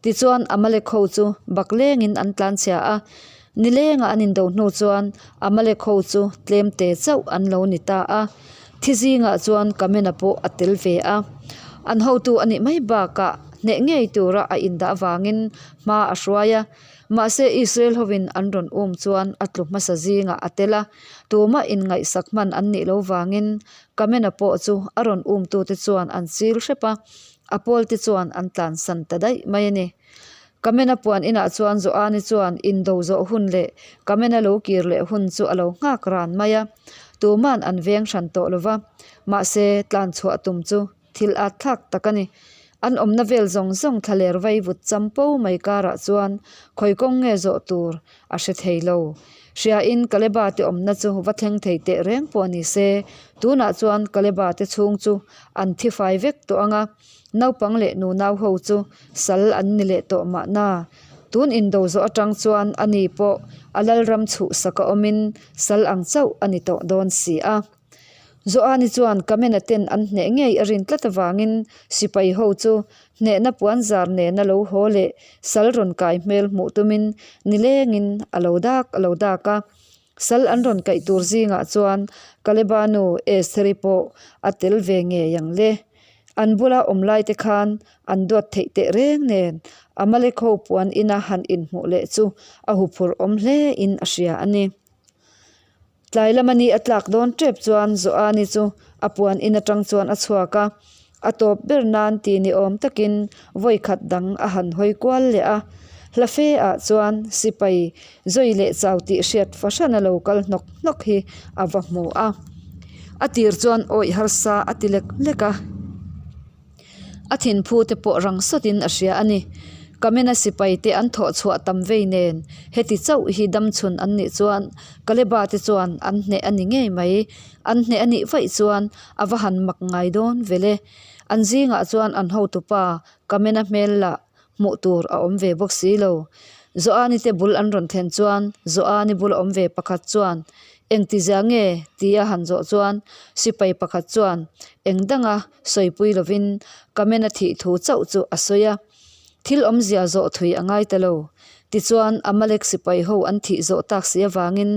Tichuan Amalek ho chu bak lengin an tlanchhia a. Nilenga an indo hnu chuan Amalek ho chu tlem te chauh an lo ni ta a. Thi zingah chuan Kamena pawh a tel ve a. An hotu a nih mai bakah hneh ngei tura a indah avangin hma a hruai a. Mahse Israel hovin an rawn um chuan a tlu hmasa zingah a tel a. Tumah inngaihsak hman an nih lo vangin Kamena pawh chu a rawn umtute chuan an chil hrep a, a pawlte chuan an tlansan ta daih mai a ni. Kamena puan inah chuan Joani chuan indo zawh hun leh Kamena lo kir leh hun chu a lo nghak ran mai a, tuman an veng hran tawh lo va, mahse tlan chhuah tum chu thil at thlak tak a ni. An awmna vel zawng zawng thlaler vai vut cham po mai karah chuan khawi kawng nge zawh tur a hre thei lo. Hriain Kaleba te awmna chu va thleng thei teh reng pawh ni se, tunah chuan Kaleba te chhung chu an thi fai vek tawh ang a, naupang leh nunau ho chu sal an ni leh tawh mahna. Tun indo zawh atang chuan ani pawh a lalram chhuhsak a awmin sal ang chauh a ni tawh dawn si a. Joani chuan Kamena ten an hneh ngei a rin tlat avangin sipai ho chu hnehna puan zar nena lo haw leh sal rawn kai hmel hmuh tumin nilengin a lo dak a lo dak a. Sal an rawn kaih tur zingah chuan Kaleba nu Estheri pawh a tel ve ngei ang le. An bula awm lai te khan an duat theih teh reng nen Amalek ho puan ina han inhmuh leh chu a huphurh awm hle in a hria a ni. Tlai lama ni a tlak dawn tep chuan Joani chu a puan in atang chuan a chhuak a, a tawp ber nan ti ni awm takin vawi khat dang a han hawi kual leh a. Hla fe ah chuan sipai zawi leh chau tih hriat fahran a lo kal hnawk hnawk hi a va hmu a. A tir chuan awih harsa a ti lek lek a. A thinphu te pawh rang sawtin a hria a ni. Kamena sipai te an thawh chhuah tam vei nen heti chauh hi dam chhun an nih chuan Kaleba te chuan an hneh a ni ngei mai. An hneh a nih vaih chuan a va han mak ngai dawn vel e. An zingah chuan an hotupa Kamena hmel lah hmuh tur a awm ve bawk si lo. Joani te bul an rawn thlen chuan Joani bula awm ve pakhat chuan engti zia nge tia han zawh chuan sipai pakhat chuan eng danga sawipui lovin Kamena thih thu chauh chu a sawi a. Thil awmzia zawh thui a ngai ta lo. Tichuan Amalek sipai ho an thih zawh tak si avangin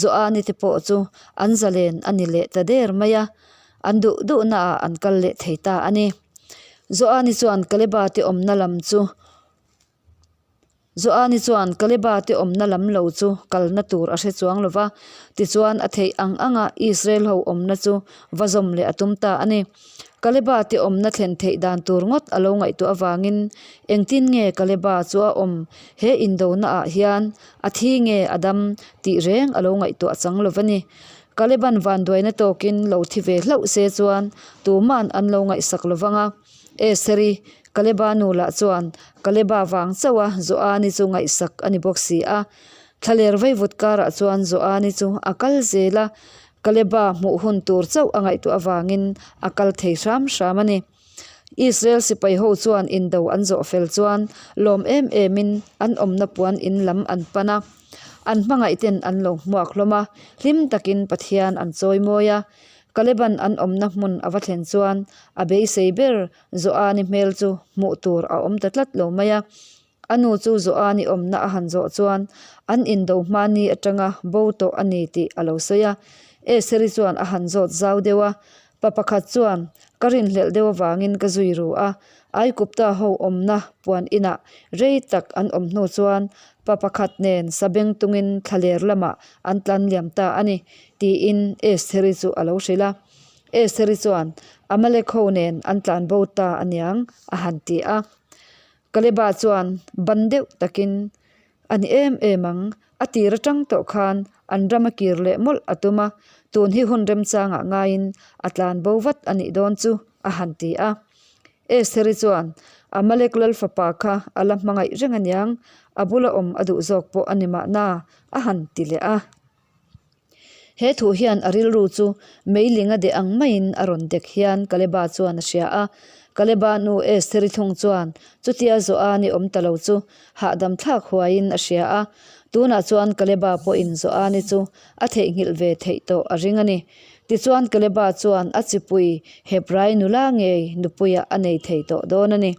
Joani te pawh chu an zalen a ni leh ta der mai a, an duh duhnaah an kal leh thei ta a ni. Joani chuan Kaleba te awmna lam chu Joani chuan Kaleba te awmna lam lo chu kalna tur a hre chuang lo va, tichuan a theih ang anga Israel ho awmna chu va zawm leh a tum ta a ni. Kaleba te awmna thlen theih dan tur ngawt a lo ngaihtuah avangin engtin nge Kaleba chu a awm he indona ah hian a thi nge a dam tih reng a lo ngaihtuah chang lo va ni. Kaleban vanduaina tawkin lo thi ve hlauh se chuan tuman an lo ngaihsak lo vang a. Estheri, Kaleba nu lah chuan Kaleba vang chauh a Joani chu ngaihsak a ni bawk si a. Thlaler vaivut karah chuan Joani chu a kal zel a, Kaleba hmuh hun tur chauh a ngaihtuah avangin a kal thei hram hram a ni. Israel sipai ho chuan indo an zawh fel chuan lawm em emin an awmna puan in lam an pan a. An hmangaih ten an lo hmuak hlawm a, hlim takin Pathian an chawi mawi a. Kaleban an awmna hmun a va thlen chuan a beisei ber Joani hmel chu hmuh tur a awm ta tlat lo mai a. A nu chu Joani awmna a han zawh chuan an indo hmani atanga bo tawh a ni tih a lo sawi a. Eseri chuan a han zawt zau deuh a, Pa pakhat chuan ka rinhlelh deuh avangin ka zui ru a, Aikupta ho awmna puan inah rei tak an awm hnu chuan pa pakhat nen sabeng tungin thlaler lamah an tlan liam ta a ni, tiin Estheri chu a lo hrilh a. Estheri chuan Amalek ho nen an tlan bo ta aniang a han ti a. Kaleba chuan ban deuh takin A ni em em ang, a tir atang tawh khan an ram a kir leh mawlh a tum a, tun hi hun remchangah ngaiin a tlan bo vat a nih dawn chu, a han ti a. Estheri chuan, Amalek lal fapa kha a la hmangaih reng aniang, a bula awm a duh zawk pawh a ni mahna, a han ti leh a. He thu hian a rilru chu meiling a deh ang maiin a rawn dek hian Kaleba chuan a hria a. Kaleba nu Estheri thung chuan chutia Joani awm ta lo chu hahdam thlak huaiin a hria a. Tunah chuan Kaleba pawhin Joani chu a theihnghilh ve theih tawh a ring a ni. Tichuan Kaleba chuan a chipui Hebrai nula ngei nupuiah a nei thei tawh dawn a ni.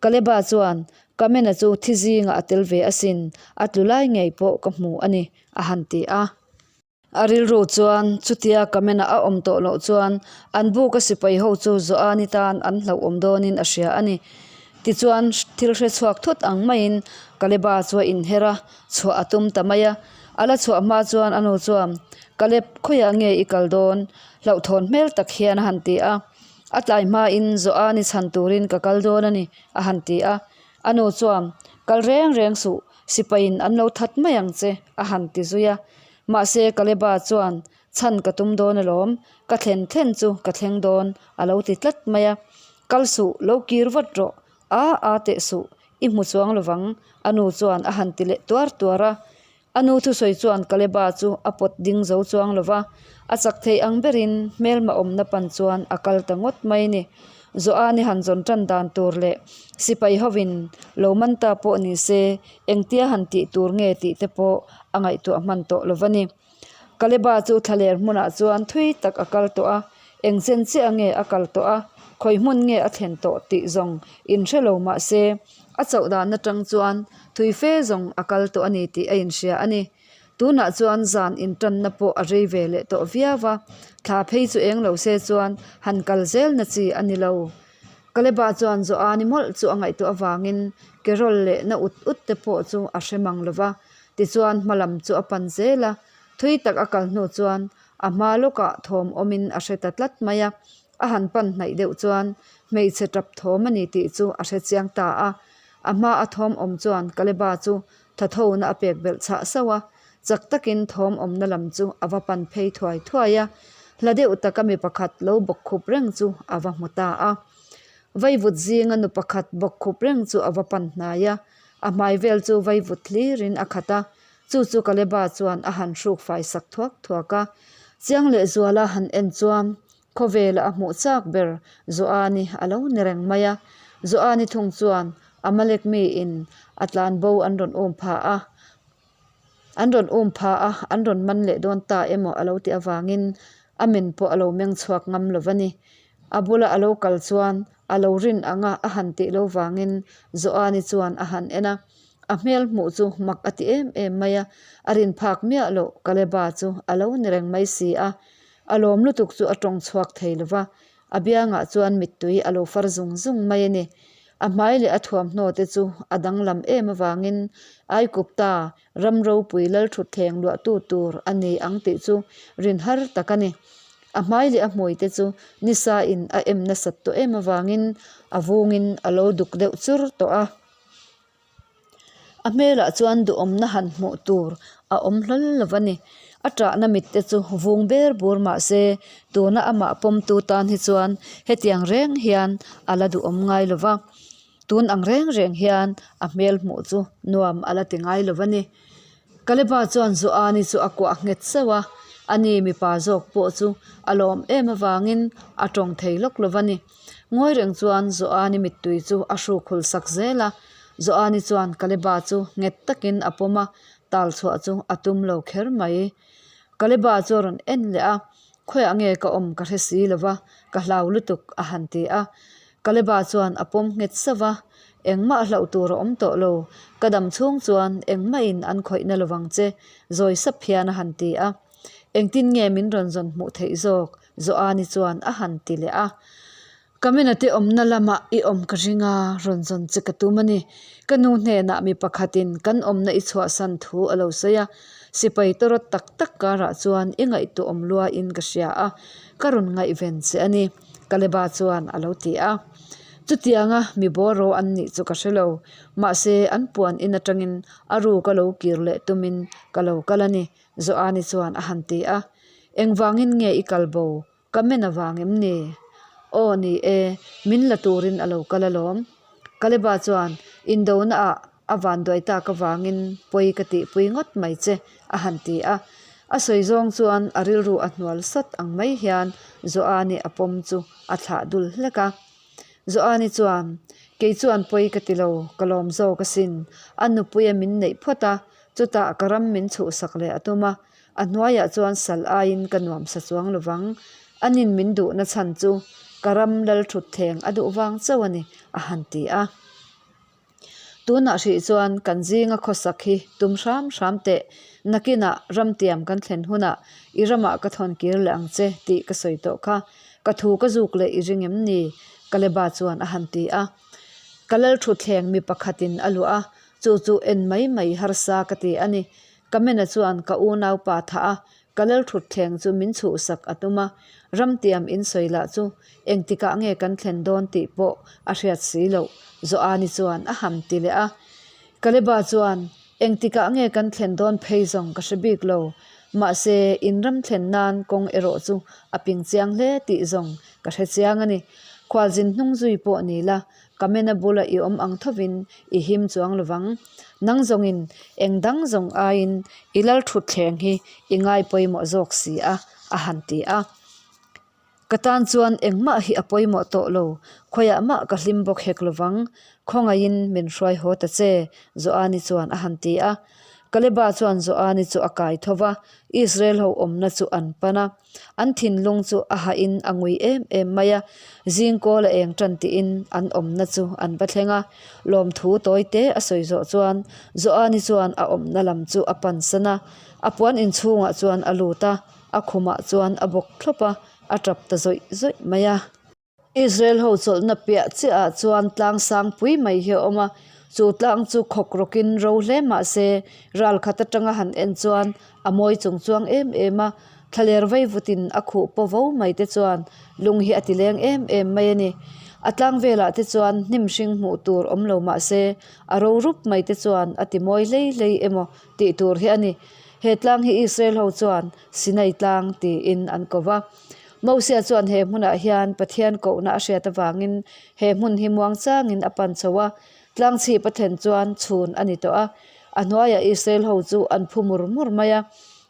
Kaleba chuan, Kamena chu thi zingah a tel ve asin, a tlu lai ngei pawh ka hmu a ni. a han ti a. A rilru chuan chutia Kamena a awm tawh loh chuan an buka sipai ho chu Joani tan an hlauhawm dawnin a hria a ni. Tichuan thil hre chhuak thut ang maiin Kaleba chu a inher a, chhuah a tum ta mai a. A la chhuah hma chuan a nu chuan, Kaleb, khawiah nge i kal dawn? Hlauhthawn hmel tak hian a han ti a. A tlai hmain Joani chhan turin ka kal dawn a ni, a han ti a. A nu chuan, Kal reng reng suh, Sipaiin an lo that mai ang che, a han ti zui a. Mahse, Kaleba chuan, Chhan ka tum dawn alawm, ka thlen thlen chu ka thleng dawn, a lo ti tlat mai a. Kal suh, lo kir vat rawh, a a teh suh, i hmu chuang lovang, a nu chuan a han ti leh tuar tuar a. A nu thusawi chuan Kaleba chu a pawt ding zo chuang lo va, a chak thei ang berin hmelma awmna pan chuan a kal ta ngawt mai ni. Joani han zawn tan dan tur leh sipai hovin lo man ta pawh ni se engtia han tih tur nge tih te pawh a ngaihtuah hman tawh lo va ni. Kaleba chu thlaler hmunah chuan thui tak a kal tawh a, eng chen chiah nge a kal tawh a, khawi hmun nge a thlen tawh tih zawng inhre lo mah se, A chauh dan atang chuan thui fe zawng a kal tawh a ni tih a inhria a ni. Tunah chuan zan intanna pawh a rei ve leh tawh viau a, thla phei chu eng lo se chuan han kal zel na chi a ni lo. Kaleba chuan Joani mawlh chu a ngaihtuah avangin kerawl leh na ut ut te pawh chu a hre mang lo va, tichuan hma lam chu a pan zel a, thui tak a kal hnu chuan a hma lawkah thawm awmin a hre ta tlat mai a. A han pan hnaih deuh chuan hmeichhe tap thawm a ni tih chu a hre chiang ta a. A hma a thawm awm chuan Kaleba chu thathona a pek belh chhah sauh a, chak takin thawm awmna lam chu a va pan phei thuai thuai a. Hla deuh taka mi pakhat lo bawk khup reng chu a va hmu ta a. Vaivut zinga nu pakhat bawkkhup reng chu a va pan hnai a, a hmai vel chu vaivut hlirin a khat a, chu chu Kaleba chuan a han hruk fai sak thuak thuak a. Chiang leh zuala han en chuan khawvela a hmuh chak ber Joani a lo ni reng mai a. Joani thung chuan Amalek miin a tlanbo an rawn um pha a. An rawn um pha a, an rawn man leh dawn ta emaw a lo tih avangin a men pawh a lo meng chhuak ngam lo va ni. A bula a lo kal chuan a lo rin anga a han tih lo vangin Joani chuan a han en a. A hmel hmuh chu mak a ti em em mai a, a rin phak miah loh Kaleba chu a lo ni reng mai si a. A lawm lutuk chu a tawng chhuak thei lo va, A biangah chuan mittui a lo far zung zung mai a ni. A hmai leh a thuamhnaw te chu a danglam em avangin Aikupta ram ropui lalthutthleng luahtu tur a ni ang tih chu rin har tak a ni. A hmai leh a hmui te chu nisa in a em nasat tawh em avangin a vungin a lo duk deuh chur tawh a. A hmelah chuan duhawmna han hmuh tur a awm hlawl lo va ni. A ṭahna mit te chu vung ber bur mah se tuna amah pawmtu tan hi chuan hetiang reng hian a la duhawm ngai lo va. Tun ang reng reng hian a hmel hmuh chu nuam a la ti ngai lo va ni. Kaleba chuan Joani chu a kuah nghet sauh a, ani mipa zawk pawh chu a lawm em avangin a tawng thei lawk lo va ni. Ngawi reng chuan Joani mittui chu a hruk hul sak zel a, Joani chuan Kaleba chu nghet takin a pawm a, tal chhuah chu a tum lo kher mai. Kaleba chu a rawn en leh a, Khawiah nge ka awm ka hre si lo va, ka hlau lutuk a han ti a. Kaleba chuan a pawm nghet sauh va, Engmah hlauh tur a awm tawh lo, ka dam chhung chuan engmahin an khawihna lovang che, zawi sap hian a han ti a. Engtin nge min rawn zawn hmuh theih zawk? Joani chuan a han ti leh a. Kamina te awmna lamah i awm ka ring a, rawn zawn che ka tum a ni. Ka nu hnenah mi pakhatin kan awmna i chhuahsan thu a lo sawi a, sipai tawrawt tak tak karah chuan i ngaihtuah awm luain ka hria a, ka rawn ngaihven che a ni, Kaleba chuan a lo ti a. Chutianga mi bawraw an nih chu ka hre lo, mahse an puan in atangin a ruk a lo kir leh tumin ka lo kal a ni, Joani chuan a han ti a. Engvangin nge i kal bo? Ka men avang em ni? Aw ni e, min la turin a lo kal alawm. Kaleba chuan indona ah a vanduai tak avangin pawi ka tihpui ngawt mai che a han ti a. A sawi zawng chuan a rilru a hnual sawt ang mai hian Joani a pawm chu a thlah dul hlek a. Joani chuan, Kei chuan pawi ka ti lo, ka lawm zawk asin. A nupuia min neih phawt a, chutah ka ram min chhuhsak leh a tum a. A hnuaiah chuan sal aiin ka nuam sa chuang lo vang. Anin min duhna chhan chu ka ram lal thut thleng a duh vang chauh a ni, a han ti a. Tunah hrih chuan kan zinga khawsak hi tum hram hram teh. Nakinah ramtiam kan thlen hunah i ramah ka thawn kir leh ang che tih ka sawi tawh kha. Ka thu ka zuk leh i ring em ni? Kaleba chuan a han ti a. Ka lal thutthleng mi pakhatin a luah a, chu chu en mai mai harsa ka ti a ni. Kamena chuan ka unaupa thah a, ka lal thutthleng chu min chhuhsak a tum a, ramtiam in sawi lah chu engtikah nge kan thlen dawn tih pawh a hriat si loh, Joani chuan a ham ti leh a. Kaleba chuan, Engtikah nge kan thlen dawn phei zawng ka hre bik lo, mahse in ram thlen nan kawng erawh chu a ping chiang hle tih zawng ka hre chiang a ni. Khualzin hnung zui pawh ni la, Kamena bula i awm ang thovin i him chuang lovang. Nang zawngin eng dang zawng aiin i lal thutthleng hi i ngai pawimawh zawk si a, a han ti a. Ka tan chuan engmah hi a pawimawh tawh lo, khawiah mah ka hlim bawk hek lovang, khawngaihin min hruai haw ta che, Joani chuan a han ti a. Kaleba chuan Joani chu a kai tho va, Israel ho awmna chu an pan a. An thinlung chu a hahin a ngui em em mai a, zing kawl a eng tan tiin an awmna chu an va thleng a. Lawmthu tawi te a sawi zawh chuan Joani chuan a awmna lam chu a pansan a, a puan inchhungah chuan a lut a, a khumah chuan a bawk thlawp a, a tap ta zawih zawih mai a. Israel ho chawlhna piah chiah ah chuan tlang sang pui mai hi a awm a, chu tlang chu khawk rawkin ro hle mah se ral khat atanga han en chuan a mawi chung chuang em em a, thlaler vei vutin a khuh paw vo mai te chuan lung hi a ti leng em em mai a ni. A tlang velah te chuan hnim hring hmuh tur awm lo mah se a ro rup mai te chuan a ti mawi hlei hlei emaw tih tur hi a ni. He tlang hi Israel ho chuan Sinai tlang tiin an ko va. Mosia chuan he hmunah hian Pathian kohna a hriat avangin he hmun hi muangchangin a pan chho a. Tlangchhip a thlen chuan chhun a ni tawh a, a hnuaiah Israel ho chu an phu mur mur mai a.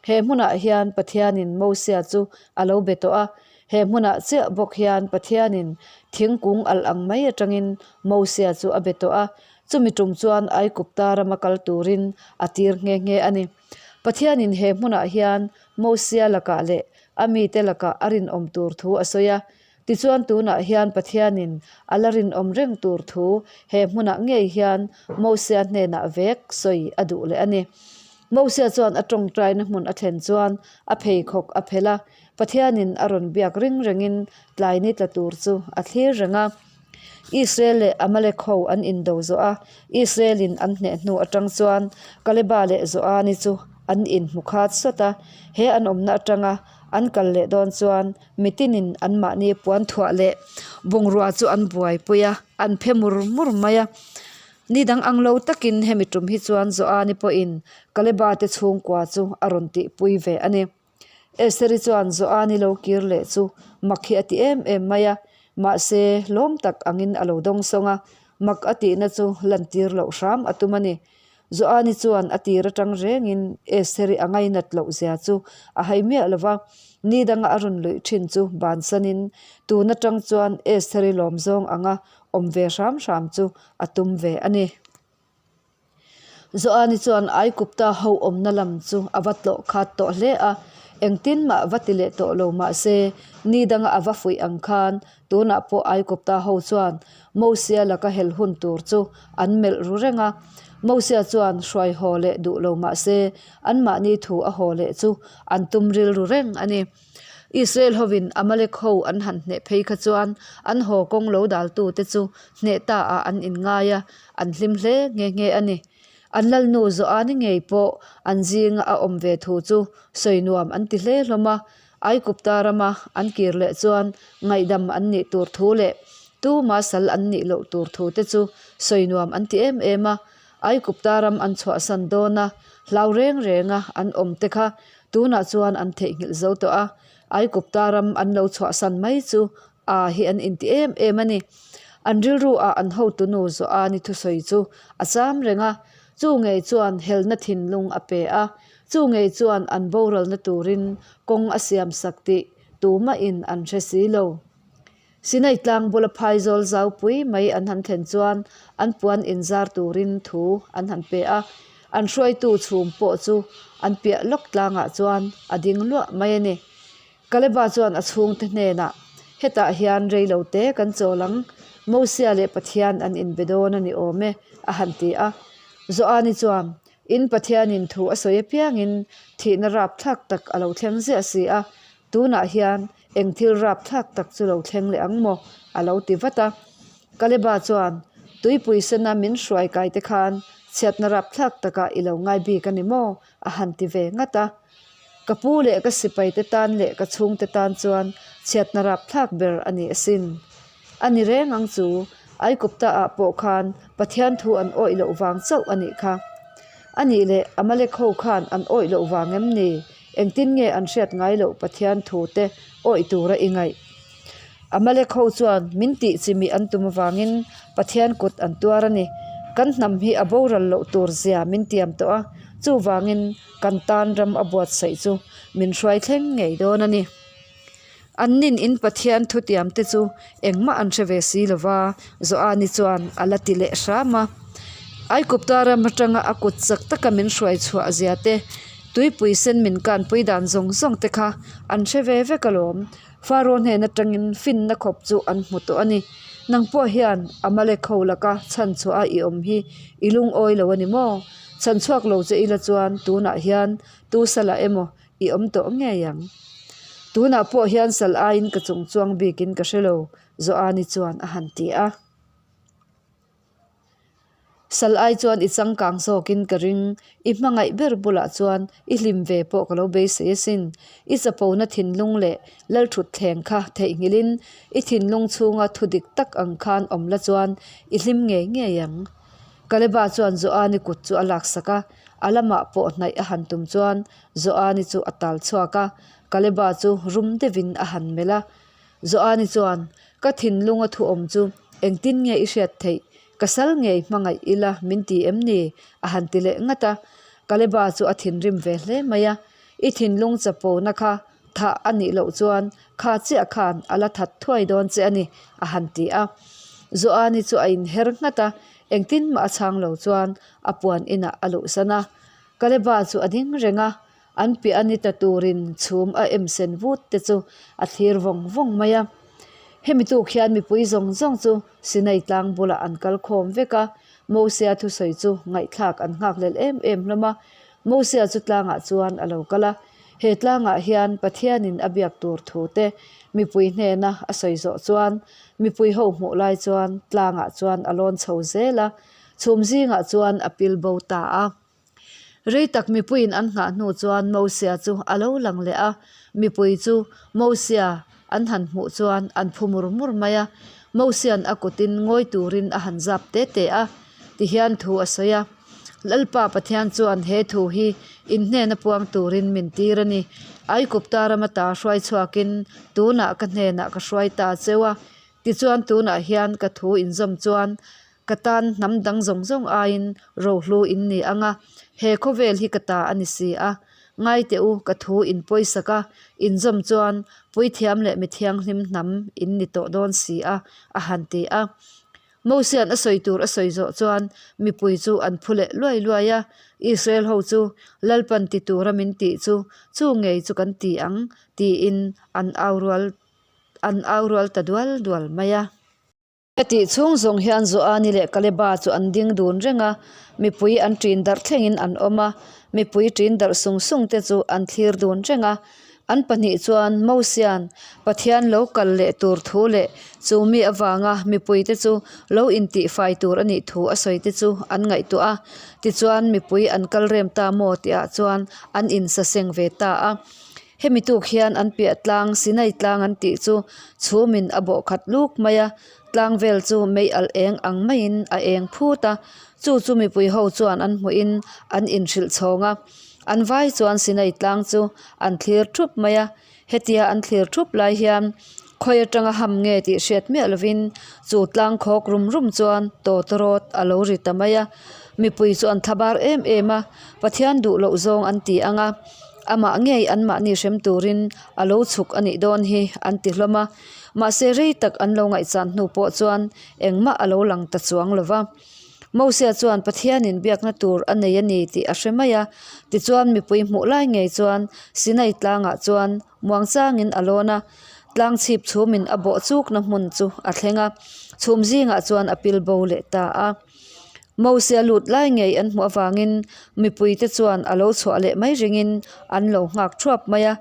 He hmunah hian Pathianin Mosia chu a lo be tawh a, he hmunah chiah bawk hian Pathianin thingkung alh ang mai atangin Mosia chu a be tawh a, chumi tum chuan Aigupta rama kal turin a tir nghe nghe a ni. Pathianin he hmunah hian Mosia lakah leh a mite lakah a rinawm tur thu a sawi a, Tichuan tunah hian Pathianin a la rinawm reng tur thu he hmunah ngei hian Mosia hnenah vek sawi a duh leh a ni. Mosia chuan a tawngtaina hmun a thlen chuan a pheikhawk a phelh a, Pathianin a rawn biak ring rengin tlai ni tla tur chu a thlir reng a. Israel leh Amalek ho an indo zawh a, Israel-in an hneh hnu atang chuan Kaleba leh Joani chu an inhmu khat sawt a, he an awmna atanga an kal leh dawn chuan Mitinin anmahni puan thuah leh bungrua chu an buaipui a, an phe mur mur mai a. Ni dang ang lo takin hemi tum hi chuan Joani pawhin Kaleba te chhungkua chu a rawn tihpui ve a ni. Estheri chuan Joani lo kir leh chu mak hi a ti em em mai a, mahse lawm tak angin a lo dawngsawng a, mak a tihna chu lantir loh hram a tum a ni. Joani chuan a tir atang rengin Estheri a ngainat loh zia chu a hai miah lo va, ni danga a rawn luih thin chu bansanin tun atang chuan Estheri lawm zawng anga awm ve hram hram chu a tum ve a ni. Joani chuan Aigupta ho awmna lam chu a va tlawh khat tawh hle a, engtin mah va ti leh tawh lo mahse ni danga a va fuih ang khan Tunah pawh Aigupta ho chuan Mosia laka hel hun tur chu an melh ru reng a. Mosia chuan hruai haw leh duh lo mah se, anmahni thu a haw leh chu an tum rilru reng a ni. Israel hovin Amalek ho an han hneh phei kha chuan an haw kawng lo daltute chu hneh ta ah an inngai a, an hlim hle nghe nghe a ni. An lalnu Joani ngei pawh an zinga a awm ve thu chu sawi nuam an ti hle hlawm a. Aigupta rama an kir leh chuan ngaihdam an nih tur thu leh tuma sal an nih loh tur thu te chu sawi nuam an ti em em a. Aigupta ram an chhuahsan dawn a, hlau reng renga an awm te kha tunah chuan an theihnghilh zo tawh a. Aigupta ram an lo chhuahsan mai chu a hi an inti em em a ni. An rilru ah an hotunu Joani thusawi chu a cham reng a, chu ngei chuan helna thinlung a pe a. Chu ngei chuan an boralna turin kawng a siam sak tih tumahin an hre si lo. Sinai tlang bula phaizawl zaupui mai an han thlen chuan an puan inzar turin thu an han pe a, an hruaitu chhum pawh chu an piah lawk tlangah chuan a ding luah mai a ni. Kaleba chuan a chhungte hnenah, Hetah hian rei lo te kan chawl ang, Mosia leh Pathian an inbe dawn a ni awm e, a han ti a. Joani chuan, In Pathianin thu a sawi apiangin thihna rapthlak tak a lo thleng ziah si a, tunah hian eng thil rapthlak tak chu lo thleng leh ang maw? a lo ti vat a. Kaleba chuan, Tuipui sena min hruai kai te khan chhiatna rapthlak takah i lo ngai bik a ni maw? a han ti ve ngat a. Ka pu leh ka sipaite tan leh ka chhungte tan chuan chhiatna rapthlak ber a ni asin. A ni reng ang chu, Aigupta ah pawh khan Pathian thu an awih loh vang chauh a nih kha. A nih leh Amalek ho khan an awih loh vang em ni? Engtin nge an hriat ngai loh Pathian thu te awih tura i ngaih? Amalek ho chuan min tih chimih an tum avangin Pathian kut an tuar a ni. Kan hnam hi a boral loh tur zia min tiam tawh a, chuvangin kan tan ram a buatsaih chu min hruai thleng ngei dawn a ni. An nin in Pathian thutiam te chu engmah an hre ve si lo va, Joani chuan a la ti leh hram a. Aigupta ram atanga a kut chak taka min hruai chhuah zia te, tuipui sen min kanpui dan zawng zawng te kha an hre ve vek alawm. Faro hnen atangin finna khawp chu an hmu tawh a ni. Nang pawh hian Amalek ho laka chhanchhuah a i awm hi i lungawi lo a ni maw? Chhanchhuak lo che ila chuan tunah hian tu salah emaw i awm tawh ngei ang. Tunah pawh hian sal aiin ka chung chuang bikin ka hre lo, Joani chuan a han ti a. Sal ai chuan i changkang zawkin ka ring, i hmangaih ber bulah chuan i hlim ve pawh ka lo beisei asin. I chapona thinlung leh lalthutthleng kha theihnghilhin i thinlung chhunga thu dik tak ang khan awm la chuan i hlim ngei ngei ang. Kaleba chuan Joani kut chu a laksak a, a lamah pawh hnaih a han tum chuan Joani chu a tal chhuak a, Kaleba chu rum deuhin a han melh a. Joani chuan, Ka thinlunga thu awm chu engtin nge i hriat theih? Ka sal ngei hmangaih ila min ti em ni? a han ti leh ngat a. Kaleba chu a thinrim ve hle mai a, I thinlung chapona kha thah a nih loh chuan kha chiah khan a la that thuai dawn che a ni, a han ti a. Joani chu a inher nghat a, engtin mah a chhang lo chuan a puan inah a luhsan a. Kaleba chu a ding reng a, an piah a ni ta turin chhum a em sen vut te chu a thlir vawng vawng mai a. Hemi tuk hian mipui zawng zawng chu Sinai tlang bulah an kal khawm vek a, Mosia thusawi chu ngaihthlak an nghakhlel em em hlawm a. Mosia chu tlangah chuan a lo kal a, he tlangah hian Pathianin a biak tur thu te mipui hnena a sawi zawh chuan mipui ho hmuh lai chuan tlangah chuan a lawn chho zel a, chhum zingah chuan a pil bo ta a. Rei tak mipuiin an nghah hnu chuan Mosia chu a lo lang leh a, mipui chu Mosia an han hmuh chuan an phu mur mur mai a, Mosia'n a kutin ngawi turin a han zap te te a, tihian thu a sawi a, Lalpa Pathian chuan he thu hi in hnena puang turin min tir a ni. Aikupta rama ta hruai chhuakin tunah ka hnenah ka hruai ta cheu a, tichuan tunah hian ka thu inzawm chuan Ka tan hnam dang zawng zawng aiin rohlu in ni ang a, he khawvel hi ka ta a ni si a. Ngai teh u, ka thu in pawisak a, inzawm chuan puithiam leh mi thianghlim hnam in ni tawh dawn si a, a han ti a. Mosia'n a sawi tur a sawi zawh chuan mipui chu an phu leh luai luai a, Israel ho chu Lalpan ti tura min tih chu chu ngei chu kan ti ang, tiin an au rual an au rual ta dual dual mai a. Hetih chhung zawng hian Joani leh Kaleba chu an ding dun reng a, mipui an ṭin darh thlengin an awm a, mipui ṭin darh sung sung te chu an thlir dun reng a. An pahnih chuan Mosia'n Pathian lo kal leh tur thu leh chu mi avanga mipuite chu lo intihfai tur a nih thu a sawi te chu an ngaihtuah a, tichuan mipui an kal rem ta maw tihah chuan an insaseng ve ta a. Hemi tuk hian an piah tlang Sinai tlang an tih chu chhumin a bawh khat luk mai a, tlang vel chu mei alh eng ang maiin a eng phut a, chu chu mipui ho chuan an hmuhin an inhrilh chhawng a, an vai chuan Sinai tlang chu an thlir thup mai a, hetia an thlir thup lai hian khawi atanga ham nge tih hriat miah lovin chu tlang khawk rum rum chuan tawtawrawt a lo ri ta mai a, mipui chu an thlabar em em a, Pathian duh loh zawng an ti ang a. Amah ngei anmahni hrem turin a lo chhuk a nih dawn hi an ti hlawm a, mahse rei tak an lo ngaihchan hnu pawh chuan engmah a lo lang ta chuang lo va. Mosia chuan Pathianin biakna tur a nei a ni tih a hre mai a, tichuan mipui hmuh lai ngei chuan Sinai tlangah chuan muangchangin a lawn a, tlang chhip chhumin a bawh chukna hmun chu a thleng a, chhum zingah chuan a pil bo leh ta a. Mosia lut lai ngei an hmuh avangin mipuite chuan a lo chhuah leh mai ringin an lo nghak thuap mai a.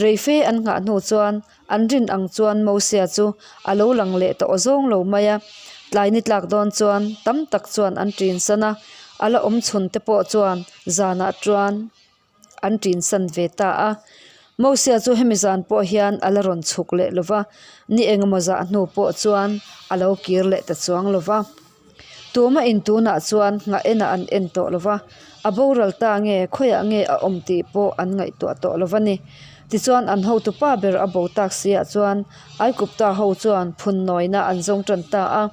Reife an nghah hnu chuan an rin ang chuan Mosia chu a lo lang leh tawh zawng lo mai a. Tlai ni tlak dawn chuan tam tak chuan an ṭin san a, a la awm chhun te pawh chuan zanah chuan an ṭinsan ve ta a. Mosia chu hemi zan pawh hian a la rawn chhuk leh lo va, ni engemaw zah hnu pawh chuan a lo kir leh ta chuang lo va. Tuma in tunah chuan nghah enah an en tawh lo va, a boral ta nge khawiah nge a awm tih pawh an ngaihtuah tawh lo va ni. Tichuan an hotupa ber a bo tak siah chuan Aikupta ho chuan phunnawina an zawng tan ta a,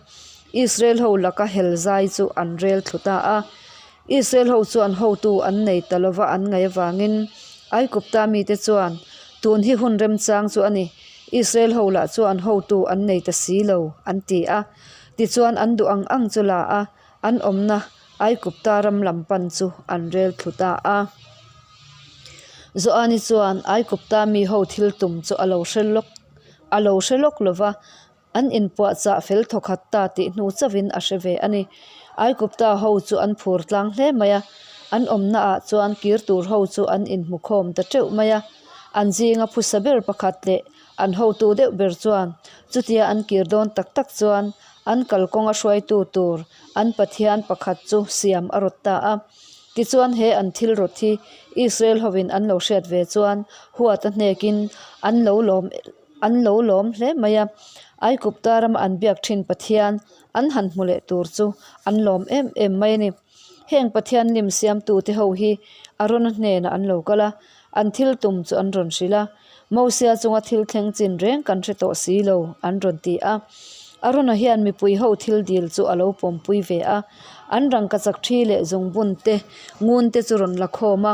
Israel ho laka hel zai chu an rel thlu ta a. Israel ho chuan hotu an nei ta lova an ngaih avangin Aikupta mite chuan, Tun hi hun remchang chu a ni, Israel ho lah chuan hotu an nei ta si lo, an ti a. Tichuan an duh ang ang chu la a, an awmna Aikupta ram lam pan chu an rel thlu ta a. Joani chuan Aikupta mi ho thil tum chu a lo hre lawk a lo hre lawk lova, An inpuahchah fel thawkhat ta tih hnu chauhin a hre ve a ni. Aikupta ho chu an phur tlang hle mai a, an awmnaah chuan kir tur ho chu an inhmukhawm ta teuh mai a. An zinga phusa ber pakhat leh an hotu deuh ber chuan chutia an kir dawn tak tak chuan an kalkawnga hruaitu tur an Pathian pakhat chu siam a rawt ta a. Tichuan he an thil rawt hi Israel hovin an lo hriat ve chuan huat a hnekin an lo lawm An lo lawm hle mai a. Aikupta rama an biak thin Pathian an han hmu leh tur chu an lawm em em mai a ni. Heng Pathian lim siamtute ho hi Arona hnenah an lo kal a, an thil tum chu an rawn hrilh a. Mosia chunga thil thleng chin reng kan hre tawh si lo, an rawn ti a. Arona hian mipui ho thil dil chu a lo pawmpui ve a. An rangkachak thi leh zungbun te, ngun te chu rawn la khawm a,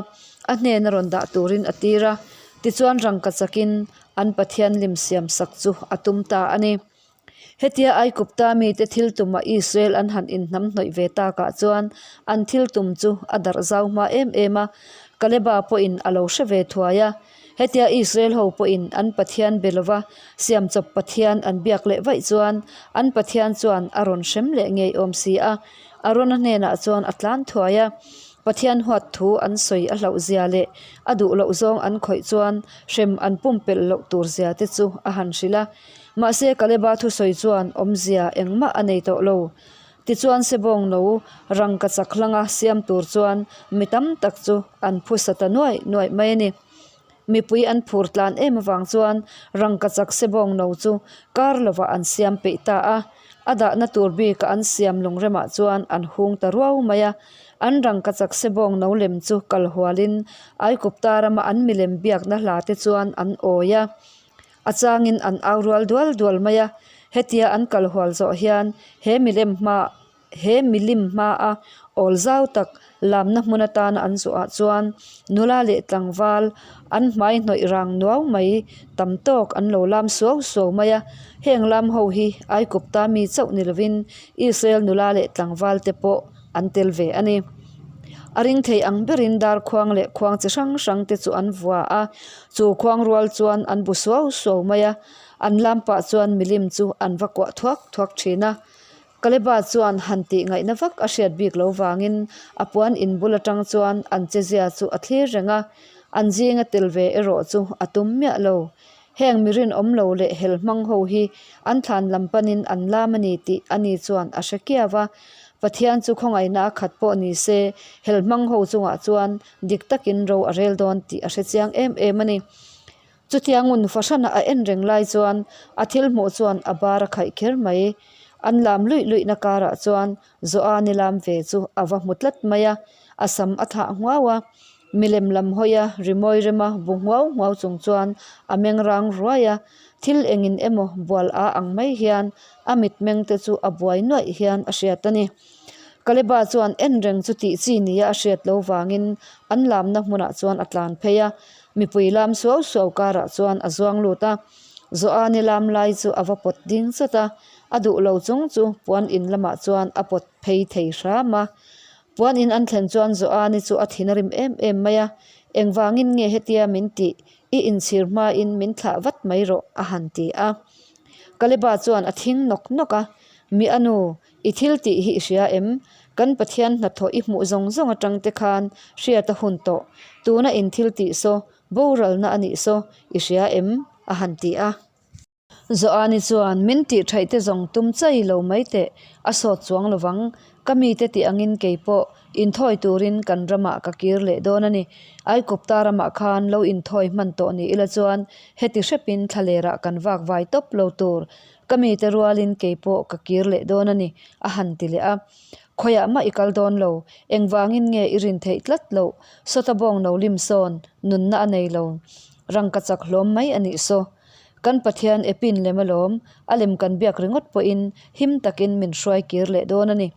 a hnena rawn dah turin a tir a. Tichuan rangkachakin an Pathian lim siam sak chu a tum ta a ni. Hetia Aikupta mite thil tuma Israel an han inhnamhnawih ve takah chuan an thil tum chu a darh zau hma em em a, Kaleba pawhin a lo hre ve thuai a. Hetia Israel ho pawhin an Pathian be lova siamchawp Pathian an biak leh vaih chuan an Pathian chuan a rawn hrem leh ngei awm si a, Arona hnenah chuan a tlan thuai a. Pathian huat thu an sawi a hlauh zia leh a duh loh zawng an khawih chuan hrem an pumpelh loh tur zia te chu a han hrilh a. Mahse Kaleba thusawi chuan awmzia engmah a nei tawh lo. Tichuan Sebawng no rangkachak hlanga siam tur chuan mi tam tak chu an phusa ta nuaih nuaih mai a ni. Mipui an phur tlan em avang chuan rangkachak Sebawng no chu kar lovah an siam peih ta a. A dahna tur bika an siam lungremah chuan an hung ta ruau mai a. An rangkachak Sebawng no lem chu kal hualin Aikupta rama an milem biakna hla te chuan an awi a. A changin an au rual dual dual mai a, hetia an kal hual zawh hian he milem hma he milim hmaa awl zau tak lamna hmun atana an zuah chuan nula leh tlangval an hmai hnawih rang nuau mai tam tawk an lo lam suau suau mai a, heng lam ho hi Aikupta mi chauh ni lovin Israel nula leh tlangval te pawh an tel ve a ni. A ring thei ang berin dar khuang leh khuang chi hrang hrang te chu an vua a, chu khuang rual chuan an bu suau suau mai a, an lam pah chuan milim chu an va kuah thuak thuak thin a. Kaleba chuan han tih ngaihna vak a hriat bik lo vangin a puan in bul atang chuan an chezia chu a thlir reng a, an zinga tel ve erawh chu a tum miah lo. Heng mi rinawm lo leh hel hmang ho hi an thlan lam panin an lam a ni tih ani chuan a hre kiau a. Pathian chu khawngaihna a khat pawh ni se, hel hmang ho chungah chuan dik takin ro a rel dawn tih a hre chiang em em a ni. Chutiang ngun fahrana a en reng lai chuan a thil hmuh chuan a bar a khaih kher mai. An lam luih luihna karah chuan Joani lam ve chu a va hmu tlat mai a, a sam a thlah nghuau a. Milem lam hawi a, rimawi rema bu nghuau nghuau chung chuan a meng rang ruai a, thil engin emaw bual a ang mai hian a mitmeng te chu a buai nuaih hian a hriat a ni. Kaleba chuan en reng chu tih chi nia a hriat lo vangin an lamna hmunah chuan a tlan phei a, mipui lam suau suau karah chuan a zuang lut a, Joani lam lai chu a va pawt ding chawt a, a duh lo chung chu puan in lamah chuan a pawt phei thei hram a. Puan in an thlen chuan Joani chu a thin a rim em em mai a, Engvangin nge hetia min tih? I inchhir hmain min thlah vat mai rawh, a han ti a. Kaleba chuan a thing nawk nawk a, Mi a nu, i thil tih hi i hria em? Kan Pathian hnathawh i hmuh zawng zawng atang te khan hriat a hun tawh. Tuna in thil tih saw boralna a nih saw i hria em? a han ti a. Joani chuan, Min tih thaih te zawng tum chai lo mai teh, a sawt chuang lo vang. Ka mite tih angin kei pawh inthawi turin kan ramah ka kir leh dawn a ni. Aikupta ramah khan lo inthawi hman tawh ni ila chuan heti hrepin thlalerah kan vak vai tawp lo tur. Ka mite rualin kei pawh ka kir leh dawn a ni, a han ti leh a. Khawiah mah i kal dawn lo, engvangin nge i rin theih tlat loh? Sawta bawng no lim sawn, nunna a nei lo. Rangkachak hlawm mai a nih saw. Kan Pathian e pin lem alawm, a lem kan biak ringawt pawhin him takin min hruai kir leh dawn a ni.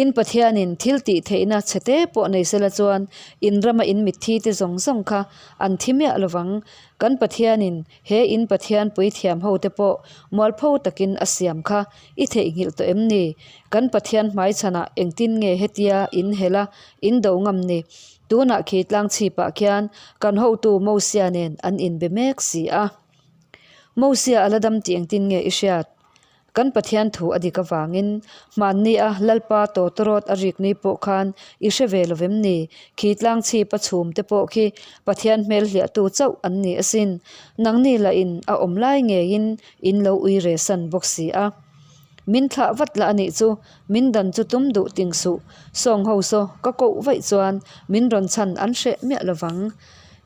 In Pathianin thil tih theihna chhe te pawh nei sela chuan in rama in mitthi te zawng zawng kha an thi miah lovang. Kan Pathianin he in Pathian puithiam ho te pawh mualpho takin a siam kha i theihnghilh tawh em ni? Kan Pathian hmaichhanah engtin nge hetia in helh a, in do ngam ni? Tunah khi tlang chhipah khian kan hotu Mosia nen an inbe mek si a. Mosia a la dam tih engtin nge i hriat? Kan Pathian thu a dik avangin hmanni a Lalpa tawtawrawt a rik ni pawh khan i hre ve lo vem ni? Khi tlang chhip a chhum te pawh khi Pathian hmel hliahtu chauh an ni asin. Nangni lahin a awm lai ngeiin in lo ui re san bawk si a. Min thlah vat lah a nih chu, min dan chu tum duh ting suh. Sawng ho saw ka koh vaih chuan min rawn chhan an hreh miah lovang.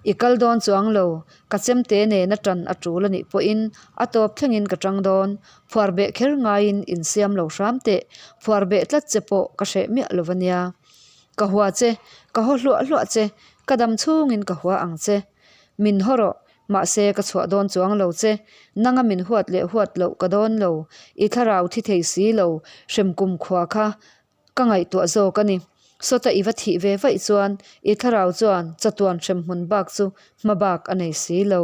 I kal dawn chuang lo, ka chemte nena tan a tul a nih pawhin a tawp thlengin ka tang dawn. Phuar beh kher ngaiin insiam lo hram teh, phuar beh tlat che pawh ka hreh miah lo ania. Ka hua che, ka haw hluah hluah che, ka dam chhungin ka hua ang che. Min haw rawh, mahse ka chhuah dawn chuang lo che, nanga min huat leh huat loh ka dawn lo, i thlarau thi thei si lo, hrem kum khua kha ka ngaihtuah zawk a ni. Sawta i va thih ve vaih chuan i thlarau chuan chatuan hrem hmun bak chu hma bak a nei si lo.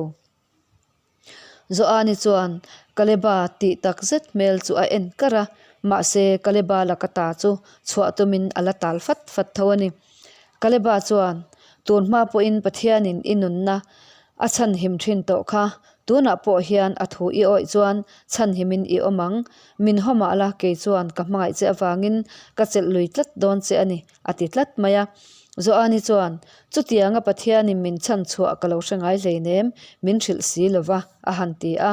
Joani chuan Kaleba tih tak zet hmel chu a en kar a, mahse Kaleba laka ta chu chhuah tumin a la tal fat fat tho a ni. Kaleba chuan, Tun hma pawhin Pathianin i nunna a chhanhim thin tawh kha, tunah pawh hian a thu i awih chuan chhanhimin i awm ang. Min haw mah la, kei chuan ka hmangaih che avangin ka chelh lui tlat dawn che a ni, a ti tlat mai a. Joani chuan, Chutianga Pathianin min chhan chhuah ka lo hre ngai hleinem, min hrilh si lo va, a han ti a.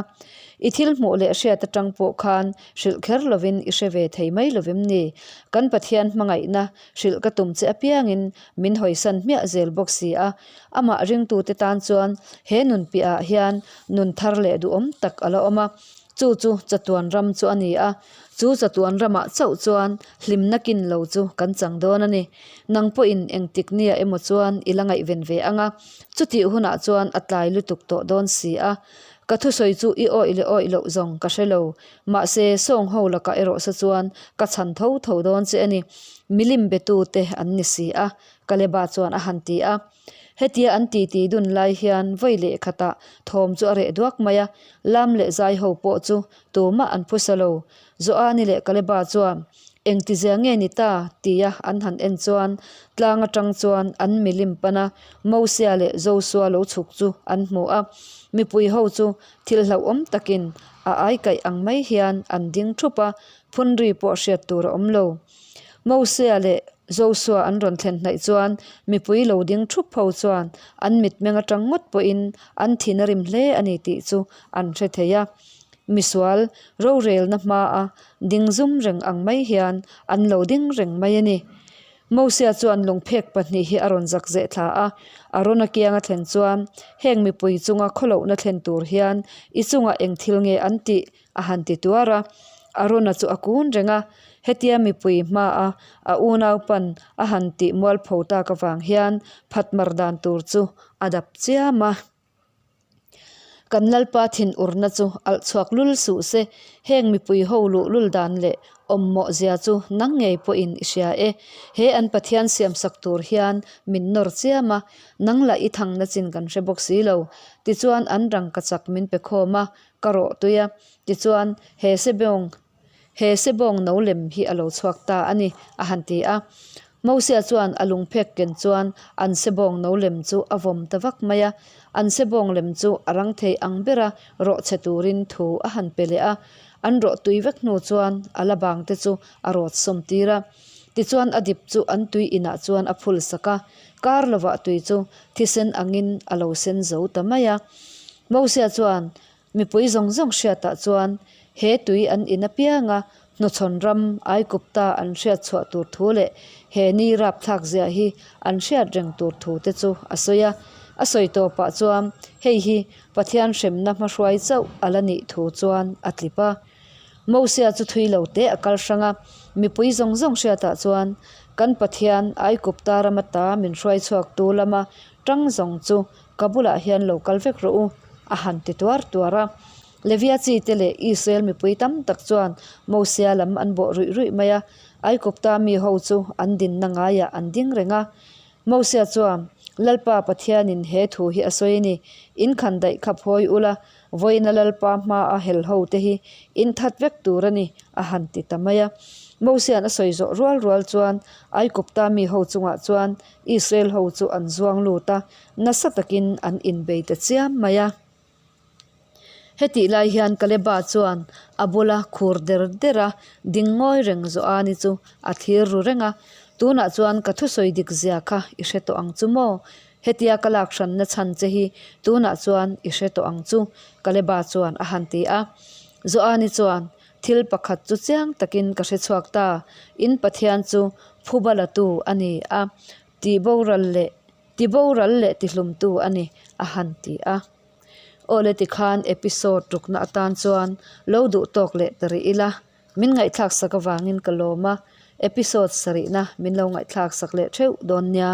I thil hmuh leh hriat atang pawh khan hrilh kher lovin i hre ve thei mai lovim ni? Kan Pathian hmangaihna hrilh ka tum che apiangin min hawisan hmiah zel bawk si a. Amah ringtute tan chuan he nun piahah hian nun thar leh duhawm tak a la awm a. Chu chu chatuan ram chu a ni a. Chu chatuan ramah chauh chuan hlimna kin lo chu kan chang dawn a ni. Nang pawhin engtik nia emaw chuan i la ngaihven ve ang a, chutih hunah chuan a tlai lutuk tawh dawn si a. Ka thusawi chu i awih leh awih loh zawng ka hre lo. Mahse, sawng ho lakah erawh sa chuan ka chhan tho tho dawn che a ni. Milim betute an ni si a, Kaleba chuan a han ti a. Hetia an titi dun lai hian vawi leh khatah thawm chu a reh duak mai a, lam leh zai ho pawh chu tumah an phusa lo. Joani leh Kaleba chuan, Engtizia nge ni ta? tia an han en chuan tlang atang chuan an milim pan a, Mosia leh Josua lo chhuk chu an hmu a. Mipui ho chu thil hlauhawm takin a aikaih ang mai hian an ding thup a, phunri pawh hriat tur a awm lo. Mosia leh Josua an rawn thlen hnaih chuan mipui lo ding thup ho chuan an mitmeng atang ngawt pawhin an thin a rim hle a ni tih chu an hre thei a. Misual rorelna hmaa ding zum reng ang mai hian an lo ding reng mai a ni. Mosia chuan lungphek pahnih hi a rawn zak zeh thla a, Arona kianga thlen chuan heng mipui chunga khawlohna thlen tur hian i chungah eng thil nge an tih a han ti tuar a. Arona chu a kun reng a, hetia mipui hmaa a unaupan a han tih mualpho tak avang hian phatmar dan tur chu a dap chiam a. Kan Lalpa thinurna chu alh chhuak lul suh se, heng mipui ho luh lul dan leh awm mawh zia chu nang ngei pawhin i hria e. He an Pathian siamsak tur hian min nawr chiam a, nang lah i thangna chin kan hre bawk si lo. Tichuan an rangkachak min pe khawm a, ka rawh tui a, tichuan he sebawng he sebawng no lem hi a lo chhuak ta a ni, a han ti a. Mosia chuan a lungphek ken chuan an sebawng no lem chu a vawm ta vak mai a, an sebawng lem chu a rang thei ang bera rawh chhe turin thu a han pe leh a, an rawh tui vek hnu chuan a la bang te chu a rawt sawm tir a. Tichuan a dip chu an tui inah chuan a phul sak a, kar lovah tui chu thisen angin a lo sen zo ta mai a. Mosia chuan mipui zawng zawng hriatah chuan he tui an in apianga hnuchhawn ram Aikupta an hriat chhuah tur thu leh he ni rapthlak ziah hi an hriat reng tur thu te chu a sawi a. A sawi tawpah chuan hei hi Pathian hremna hmahruai chauh a la nih thu chuan a tlip a. Mosia chu thui lo teh a kal hrang a, mipui zawng zawng hriatah chuan kan Pathian Aikupta rama ta min hruai chhuaktu lama tang zawng chu Ka bulah hian lo kal vek rawh u, a han ti tuar tuar a. Levia chi te leh Israel mipui tam tak chuan Mosia lam an bawh ruih ruih mai a, Aikupta mi ho chu an dinna ngaiah an ding reng a. Mosia chuan, Lalpa Pathianin he thu hi a sawi a ni, In khan daih kha phawi ula, Vawiina Lalpa hmaa hel ho te hi in that vek tur a ni, a han ti ta mai a. Mosia'n a sawi zawh rual rual chuan Aikupta mi ho chungah chuan Israel ho chu an zuang lut a, nasa takin an inbei ta chiam mai a. Hetih lai hian Kaleba chuan a bula khur der der a, ding ngawi reng Joani chu a thlir ru reng a, Tunah chuan ka thusawi dik zia kha i hre tawh ang chu maw? Hetia ka lak hranna chhan che hi tunah chuan i hre tawh ang chu, Kaleba chuan a han ti a. Joani chuan, Thil pakhat chu chiang takin ka hre chhuak ta, in Pathian chu phuba latu a ni a, tih boral leh. Tiboral leh tihlumtu a ni, a han ti a. Awle tikhan episode rukna atan chuan lo duh tawk leh ta rih ila, min ngaihthlak sak avangin ka lawm a, episode sarihna min lo ngaihthlak sak leh theuh dawn nia.